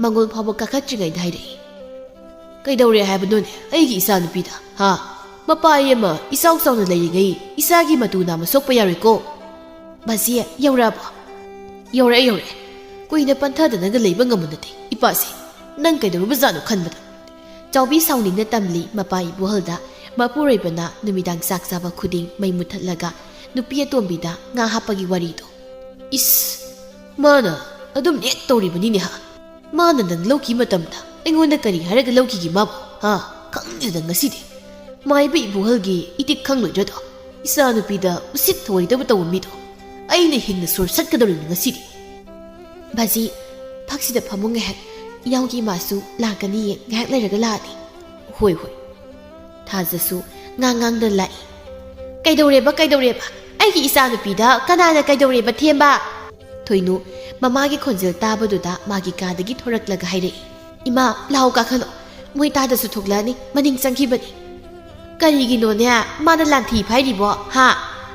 ꯃꯉꯣꯜ ꯐꯥꯎꯕ ꯀꯥꯈꯠꯇ꯭ꯔꯤꯉꯩꯗ ꯍꯥꯏꯔꯛꯏ, "ꯀꯩꯗꯧꯔꯦ ꯍꯥꯏꯕꯅꯣꯅꯦ ꯑꯩꯒꯤ ꯏꯆꯥꯅꯨꯄꯤꯗ, ꯍꯥ? ꯃꯄꯥ ꯑꯃ ꯏꯆꯥꯎ ꯆꯥꯎꯅ ꯂꯩꯔꯤꯉꯩ ꯏꯆꯥꯒꯤ ꯃꯇꯨ ꯅꯥꯝꯃ ꯁꯣꯛꯄ ꯌꯥꯔꯣꯏꯀꯣ꯫" "ꯃꯁꯤ ꯌꯧꯔꯛꯑꯕꯣ?" "ꯌꯧꯔꯛꯑꯦ, ꯌꯧꯔꯛꯑꯦ꯫ ꯀꯨꯏꯅ ꯄꯟꯊꯗꯅꯒ ꯂꯩꯕ ꯉꯝꯕ ꯅꯠꯇꯦ ꯏꯄꯥꯁꯦ꯫ ꯅꯪ ꯀꯩꯗꯧꯔꯨꯕꯖꯥꯠꯅꯣ ꯈꯟꯕꯗ꯫" ꯆꯥꯎꯕꯤ ꯁꯥꯎꯅꯤꯡꯅ ꯇꯝꯂꯤ ꯃꯄꯥ ꯏꯕꯣꯍꯜꯗ ꯃꯄꯨꯔꯣꯏꯕꯅ ꯅꯨꯃꯤꯗꯥꯡ ꯆꯥꯛ ꯆꯥꯕ ꯈꯨꯗꯤꯡ ꯃꯩ ꯃꯨꯊꯠꯂꯒ ꯅꯨꯄꯤ ꯑꯇꯣꯝꯕꯤꯗ ꯉꯥ ꯍꯥꯞꯄꯒꯤ ꯋꯥꯔꯤꯗꯣ꯫ "ꯏꯁ, ꯃꯥꯅ ꯑꯗꯨꯝ ꯅꯦꯛ ꯇꯧꯔꯤꯕꯅꯤꯅꯦ ꯍꯥ? ꯃꯥꯅ ꯅꯪ ꯂꯧꯈꯤ ꯃꯇꯝꯗ ꯑꯩꯉꯣꯟꯗ ꯀꯔꯤ ꯍꯥꯏꯔꯒ ꯂꯧꯈꯤꯒꯦ ꯃꯥꯕꯨ? ꯍꯥ? ꯈꯪꯗꯦꯗ ꯉꯁꯤꯗꯤ꯫ ꯃꯥꯏꯕ ꯏꯕꯣꯍꯜꯒꯤ ꯏꯇꯤꯛ ꯈꯪꯂꯣꯏꯗ꯭ꯔꯗꯣ? ꯏꯆꯥꯅꯨꯄꯤꯗ ꯎꯁꯤꯠ ꯊꯑꯣꯏꯗꯕ ꯇꯧꯕ ꯃꯤꯗꯣ ꯑꯩꯅ ꯍꯤꯡꯅ ꯁꯣꯔ ꯁꯠꯀꯗꯧꯔꯤꯅꯤ ꯉꯁꯤꯗꯤ꯫ ꯕꯥꯖꯤ, ꯐꯛꯁꯤꯗ ꯐꯃꯨꯡ ꯉꯥꯏꯍꯥꯛ꯫ ꯏꯅꯥꯎꯒꯤ ꯏꯃꯥꯁꯨ ꯂꯥꯛꯀꯅꯤꯌꯦ, ꯉꯥꯏꯍꯥꯛ ꯂꯩꯔꯒ ꯂꯥꯛꯑꯅꯤ꯫ ꯍꯣꯏ, ꯍꯣꯏ꯫ ꯊꯥꯖꯁꯨ ꯉꯥꯡ ꯉꯥꯡꯗ ꯂꯥꯛꯏ꯫ ꯀꯩꯗꯧꯔꯦꯕ, ꯀꯩꯗꯧꯔꯦꯕ? ꯑꯩꯒꯤ ꯏꯆꯥꯅꯨꯄꯤꯗ ꯀꯅꯥꯅ ꯀꯩꯗꯧꯔꯦꯕ ꯊꯦꯝꯕ? ꯊꯣꯏꯅꯨ ꯃꯃꯥꯒꯤ ꯈꯣꯟꯖꯦꯜ ꯇꯥꯕꯗꯨꯗ ꯃꯥꯒꯤ ꯀꯥꯗꯒꯤ ꯊꯣꯔꯛꯂꯒ ꯍꯥꯏꯔꯛꯏ꯫ ꯏꯃꯥ, ꯂꯥꯎ ꯀꯥꯈꯠꯂꯣ꯫ ꯃꯣꯏ ꯇꯥꯗꯁꯨ ꯊꯣꯛꯂꯛꯑꯅꯤ, ꯃꯅꯤꯡ ꯆꯪꯈꯤꯕꯅꯤ꯫ ꯀꯔꯤꯒꯤꯅꯣꯅꯦ ꯃꯥꯅ ꯂꯥꯟꯊꯤ ꯐꯥꯏꯔꯤꯕꯣ? ꯍꯥ?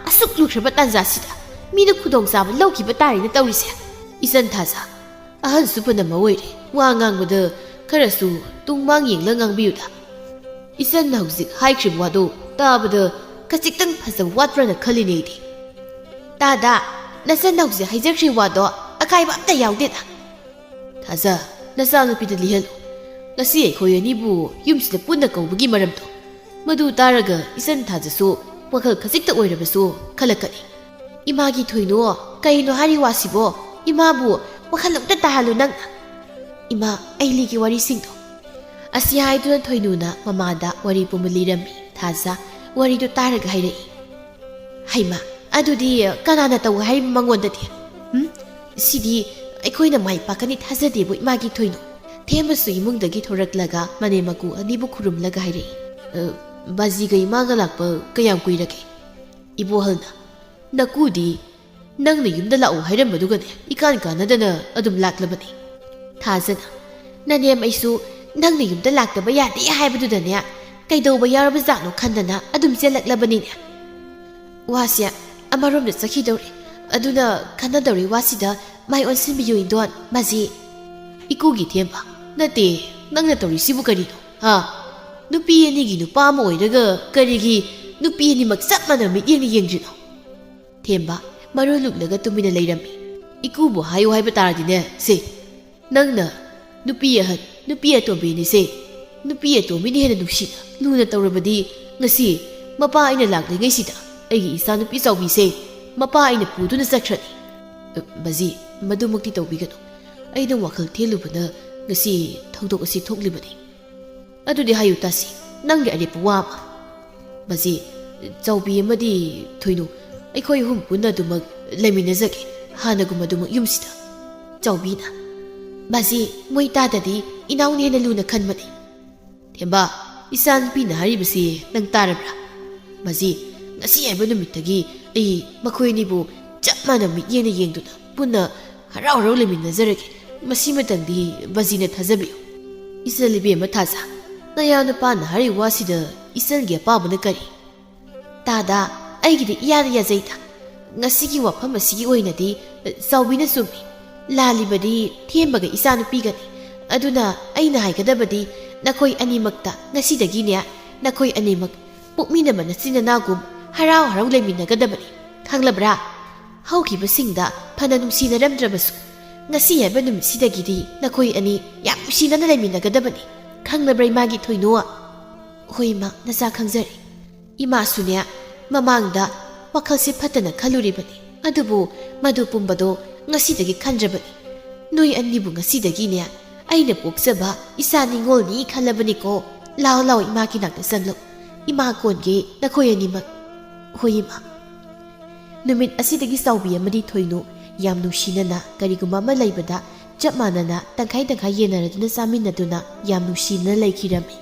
ꯑꯁꯨꯛ ꯂꯨꯈ꯭ꯔꯕ ꯇꯥꯟꯖꯥꯁꯤꯗ ꯃꯤꯅ ꯈꯨꯗꯣꯡꯆꯥꯕ ꯂꯧꯈꯤꯕ ꯇꯥꯔꯦꯅ ꯇꯧꯔꯤꯁꯦ꯫ ꯏꯆꯟ ꯊꯥꯖ, ꯑꯍꯟꯁꯨ ꯄꯨꯝꯅꯃꯛ ꯑꯣꯏꯔꯦ꯫ ꯋꯥ ꯉꯥꯡꯕꯗ ꯈꯔꯁꯨ ꯇꯨꯡ ꯃꯥꯡ ꯌꯦꯡꯂ ꯉꯥꯡꯕꯤꯌꯨꯗ꯫ ꯏꯆꯟꯅ ꯍꯧꯖꯤꯛ ꯍꯥꯏꯈ꯭ꯔꯤꯕ ꯋꯥꯗꯣ ꯇꯥꯕꯗ ꯈꯖꯤꯛꯇꯪ ꯐꯖꯕ ꯋꯥꯠꯄ꯭ꯔꯅ ꯈꯜꯂꯤꯅꯦ ꯑꯩꯗꯤ꯫ ꯇꯥꯗ, ꯅꯆꯟꯅ ꯍꯧꯖꯤꯛ ꯍꯥꯏꯖꯈ꯭ꯔꯤꯕ ꯋꯥꯗꯣ ꯑꯀꯥꯏꯕ ꯑꯝꯇ ꯌꯥꯎꯗꯦꯗ꯫ ꯊꯥꯖ, ꯅꯆꯥꯅꯨꯄꯤꯗ ꯂꯤꯍꯜꯂꯨ꯫ ꯉꯁꯤ ꯑꯩꯈꯣꯏ ꯑꯅꯤꯕꯨ ꯌꯨꯝꯁꯤꯗ ꯄꯨꯟꯅ ꯀꯧꯕꯒꯤ ꯃꯔꯝꯗꯣ꯫ ꯃꯗꯨ ꯇꯥꯔꯒ ꯏꯆꯟ ꯊꯥꯖꯁꯨ ꯋꯥꯈꯜ ꯈꯖꯤꯛꯇ ꯑꯣꯏꯔꯕꯁꯨ ꯈꯜꯂꯛꯀꯅꯤ꯫ ꯏꯃꯥꯒꯤ ꯊꯣꯏꯅꯣ, ꯀꯩꯅꯣ ꯍꯥꯏꯔꯤ ꯋꯥꯁꯤꯕꯣ? ꯏꯃꯥꯕꯨ ꯋꯥꯈꯜ ꯑꯝꯇ ꯇꯥꯍꯜꯂꯨ ꯅꯪꯅ꯫ ꯏꯃꯥ, ꯑꯩ ꯂꯤꯒꯦ ꯋꯥꯔꯤꯁꯤꯡꯗꯣ꯫ ꯑꯁꯤ ꯍꯥꯏꯗꯨꯅ ꯊꯣꯏꯅꯨꯅ ꯃꯃꯥꯗ ꯋꯥꯔꯤ ꯄꯨꯝꯕ ꯂꯤꯔꯝꯃꯤ꯫ ꯊꯥꯖ ꯋꯥꯔꯤꯗꯨ ꯇꯥꯔꯒ ꯍꯥꯏꯔꯛꯏ꯫ ꯍꯩꯃꯥ, ꯑꯗꯨꯗꯤ ꯀꯅꯥꯅ ꯇꯧ ꯍꯥꯏꯔꯤꯕ ꯃꯉꯣꯟꯗꯗꯤ? ꯎꯝ? ꯁꯤꯗꯤ ꯑꯩꯈꯣꯏꯅ ꯃꯥꯏ ꯄꯥꯛꯀꯅꯤ ꯊꯥꯖꯗꯦꯕꯨ ꯏꯃꯥꯒꯤ ꯊꯣꯏꯅꯨ꯫ ꯊꯦꯝꯕꯁꯨ ꯏꯃꯨꯡꯗꯒꯤ ꯊꯣꯔꯛꯂꯒ ꯃꯅꯦꯝ ꯃꯀꯨ ꯑꯅꯤꯕꯨ ꯈꯨꯔꯨꯝꯂꯒ ꯍꯥꯏꯔꯛꯏ꯫ "ꯑ, ꯕꯥꯖꯤꯒ ꯏꯃꯥꯒ ꯂꯥꯛꯄ ꯀꯌꯥꯝ ꯀꯨꯏꯔꯒꯦ?" ꯏꯕꯣꯍꯜꯅ, "ꯅꯀꯨꯗꯤ ꯅꯪꯅ ꯌꯨꯝꯗ ꯂꯥꯛꯎ ꯍꯥꯏꯔꯝꯕꯗꯨꯒꯅꯦ ꯏꯀꯥꯟ ꯀꯥꯟꯅꯗꯅ ꯑꯗꯨꯝ ꯂꯥꯛꯂꯕꯅꯤ꯫" ꯊꯥꯖꯅ, "ꯅꯅꯦꯝ ꯑꯩꯁꯨ ꯅꯪꯅ ꯌꯨꯝꯗ ꯂꯥꯛꯇꯕ ꯌꯥꯗꯦ ꯍꯥꯏꯕꯗꯨꯗꯅꯦ ꯀꯩꯗꯧꯕ ꯌꯥꯎꯔꯕꯖꯥꯠꯅꯣ ꯈꯟꯗꯅ ꯑꯗꯨꯝ ꯆꯦꯜꯂꯛꯂꯕꯅꯤꯅꯦ꯫ ꯋꯥꯁꯦ ꯑꯃꯔꯣꯝꯗ ꯆꯠꯈꯤꯗꯧꯔꯦ, ꯑꯗꯨꯅ ꯀꯥꯟꯅꯗꯧꯔꯤ ꯋꯥꯁꯤꯗ ꯃꯥꯏ ꯑꯣꯟꯁꯤꯟꯕꯤꯌꯨ ꯏꯟꯗꯣꯟ ꯃꯖꯤ꯫" ꯏꯀꯨꯒꯤ ꯊꯦꯝꯕ, "ꯅꯠꯇꯦ, ꯅꯪꯅ ꯇꯧꯔꯤꯁꯤꯕꯨ ꯀꯔꯤꯅꯣ? ꯍꯥ? ꯅꯨꯄꯤ ꯑꯅꯤꯒꯤ ꯅꯨꯄꯥ ꯑꯃ ꯑꯣꯏꯔꯒ ꯀꯔꯤꯒꯤ ꯅꯨꯄꯤ ꯑꯅꯤꯃꯛ ꯆꯞ ꯃꯥꯟꯅꯕ ꯃꯤꯠꯌꯦꯡꯅ ꯌꯦꯡꯗ꯭ꯔꯤꯅꯣ?" ꯊꯦꯝꯕ ꯃꯔꯨ ꯂꯨꯛꯂꯒ ꯇꯨꯃꯤꯟꯅ ꯂꯩꯔꯝꯃꯤ꯫ "ꯏꯀꯨꯕꯨ ꯍꯥꯏꯌꯨ ꯍꯥꯏꯕ ꯇꯥꯔꯗꯤꯅꯦ ꯁꯦ, ꯅꯪꯅ ꯅꯨꯄꯤ ꯑꯍꯟ, ꯅꯨꯄꯤ ꯑꯇꯣꯝꯕꯤꯅꯤꯁꯦ, ꯅꯨꯄꯤ ꯑꯇꯣꯝꯕꯤꯅ ꯍꯦꯟꯅ ꯅꯨꯡꯁꯤꯅ ꯂꯨꯅ ꯇꯧꯔꯕꯗꯤ ꯉꯁꯤ ꯃꯄꯥ ꯑꯩꯅ ꯂꯥꯛꯂꯤꯉꯩꯁꯤꯗ ꯑꯩꯒꯤ ꯏꯆꯥ ꯅꯨꯄꯤ ꯆꯥꯎꯕꯤꯁꯦ ꯃꯄꯥ ꯑꯩꯅ ꯄꯨꯗꯨꯅ ꯆꯠꯈ꯭ꯔꯅꯤ꯫" ꯕꯥꯖꯤ, ꯃꯗꯨꯃꯛꯇꯤ ꯇꯧꯕꯤꯒꯅꯨ꯫ ꯑꯩꯅ ꯋꯥꯈꯜ ꯊꯦꯜꯂꯨꯕꯅ ꯉꯁꯤ ꯊꯧꯗꯣꯛ ꯑꯁꯤ ꯊꯣꯛꯂꯤꯕꯅꯤ꯫ ꯑꯗꯨꯗꯤ ꯍꯥꯏꯌꯨ ꯇꯥꯁꯤ, ꯅꯪꯒꯤ ꯑꯔꯦꯞꯄ ꯋꯥ ꯑꯃ꯫ ꯕꯥꯖꯤ, ꯆꯥꯎꯕꯤ ꯑꯃꯗꯤ ꯊꯣꯏꯅꯨ, ꯑꯩꯈꯣꯏ ꯑꯍꯨꯝ ꯄꯨꯟꯅ ꯑꯗꯨꯃꯛ ꯂꯩꯃꯤꯟꯅꯖꯒꯦ, ꯍꯥꯟꯅꯒꯨꯝ ꯑꯗꯨꯃꯛ ꯌꯨꯝꯁꯤꯗ꯫ ꯆꯥꯎꯕꯤꯅ, ꯕꯥꯖꯤ, ꯃꯣꯏ ꯇꯥꯗꯗꯤ ꯏꯅꯥꯎꯅ ꯍꯦꯟꯅ ꯂꯨꯅ ꯈꯟꯕꯅꯤ꯫ ꯊꯦꯝꯕ, ꯏꯆꯥ ꯅꯨꯄꯤꯅ ꯍꯥꯏꯔꯤꯕꯁꯤ ꯅꯪ ꯇꯥꯔꯕ꯭ꯔꯥ? ꯕꯥꯖꯤ, ꯉꯁꯤ ꯍꯥꯏꯕ ꯅꯨꯃꯤꯠꯇꯒꯤ ꯑꯩ ꯃꯈꯣꯏ ꯑꯅꯤꯕꯨ ꯆꯞ ꯃꯥꯟꯅ ꯃꯤꯠꯌꯦꯡꯅ ꯌꯦꯡꯗꯨꯅ ꯄꯨꯟꯅ ꯍꯔꯥꯎ ꯍꯔꯥꯎ ꯂꯩꯃꯤꯟꯅꯖꯔꯒꯦ꯫ ꯃꯁꯤꯃꯇꯪꯗꯤ ꯕꯥꯖꯤꯅ ꯊꯥꯖꯕꯤꯌꯨ꯫ ꯏꯆꯜ ꯏꯕꯦꯝꯃ ꯊꯥꯖ, ꯅꯌꯥ ꯅꯨꯄꯥꯅ ꯍꯥꯏꯔꯤꯕ ꯋꯥꯁꯤꯗ ꯏꯆꯜꯒꯤ ꯑꯄꯥꯝꯕꯅ ꯀꯔꯤ? ꯇꯥꯗ, ꯑꯩꯒꯤꯗꯤ ꯏꯌꯥꯗ ꯌꯥꯖꯩꯗ꯫ ꯉꯁꯤꯒꯤ ꯋꯥꯐꯝ ꯑꯁꯤꯒꯤ ꯑꯣꯏꯅꯗꯤ ꯆꯥꯎꯕꯤꯅ ꯆꯨꯝꯃꯤ꯫ ꯂꯥꯜꯂꯤꯕꯗꯤ ꯊꯦꯝꯕꯒ ꯏꯆꯥꯅꯨꯄꯤꯒꯅꯤ꯫ ꯑꯗꯨꯅ ꯑꯩꯅ ꯍꯥꯏꯒꯗꯕꯗꯤ, ꯅꯈꯣꯏ ꯑꯅꯤꯃꯛꯇ ꯉꯁꯤꯗꯒꯤꯅꯦ, ꯅꯈꯣꯏ ꯑꯅꯤꯃꯛ ꯄꯣꯛꯃꯤꯟꯅꯕ ꯅꯆꯤꯟ ꯅꯅꯥꯎꯒꯨꯝ ꯍꯔꯥꯎ ꯍꯔꯥꯎ ꯂꯩꯃꯤꯟꯅꯒꯗꯕꯅꯤ꯫ ꯈꯪꯂꯕ꯭ꯔꯥ? ꯍꯧꯈꯤꯕꯁꯤꯡꯗ ꯐꯅ ꯅꯨꯡꯁꯤꯅꯔꯝꯗ꯭ꯔꯕꯁꯨ, ꯉꯁꯤ ꯍꯥꯏꯕ ꯅꯨꯃꯤꯠꯁꯤꯗꯒꯤꯗꯤ ꯅꯈꯣꯏ ꯑꯅꯤ ꯌꯥꯝ ꯅꯨꯡꯁꯤꯅꯅ ꯂꯩꯃꯤꯟꯅꯒꯗꯕꯅꯤ꯫ ꯈꯪꯂꯕ꯭ꯔꯥ, ꯏꯃꯥꯒꯤ ꯊꯣꯏꯅꯨ? ꯍꯣꯏ, ꯏꯃꯥ, ꯅꯆꯥ ꯈꯪꯖꯔꯦ꯫ ꯏꯃꯥꯁꯨꯅꯦ, ꯃꯃꯥꯡꯗ ꯋꯥꯈꯜꯁꯦ ꯐꯠꯇꯅ ꯈꯜꯂꯨꯔꯤꯕꯅꯤ, ꯑꯗꯨꯕꯨ ꯃꯗꯨ ꯄꯨꯝꯕꯗꯣ ꯉꯁꯤꯗꯒꯤ ꯈꯟꯗ꯭ꯔꯕꯅꯤ꯫ ꯅꯣꯏ ꯑꯅꯤꯕꯨ ꯉꯁꯤꯗꯒꯤꯅꯦ, ꯑꯩꯅ ꯄꯣꯛꯆꯕ ꯏꯆꯥ ꯅꯤꯉꯣꯜꯅꯤ ꯈꯜꯂꯕꯅꯤꯀꯣ꯫ ꯂꯥꯎ, ꯂꯥꯎ, ꯏꯃꯥꯒꯤ ꯅꯥꯛꯇ ꯆꯪꯂꯛꯎ꯫ ꯏꯃꯥ ꯀꯣꯟꯒꯦ ꯅꯈꯣꯏ ꯑꯅꯤꯃꯛ꯫ ꯍꯣꯏ, ꯏꯃꯥ꯫ ꯅꯨꯃꯤꯠ ꯑꯁꯤꯗꯒꯤ ꯆꯥꯎꯕꯤ ꯑꯃꯗꯤ ꯊꯣꯏꯅꯨ ꯌꯥꯝ ꯅꯨꯡꯁꯤꯅꯅ, ꯀꯔꯤꯒꯨꯝꯕ ꯑꯃ ꯂꯩꯕꯗ ꯆꯞ ꯃꯥꯟꯅꯅ ꯇꯪꯈꯥꯏ ꯇꯪꯈꯥꯏ ꯌꯦꯟꯅꯔꯗꯨꯅ ꯆꯥꯃꯤꯟꯅꯗꯨꯅ ꯌꯥꯝ ꯅꯨꯡꯁꯤꯅꯅ ꯂꯩꯈꯤꯔꯝꯃꯤ꯫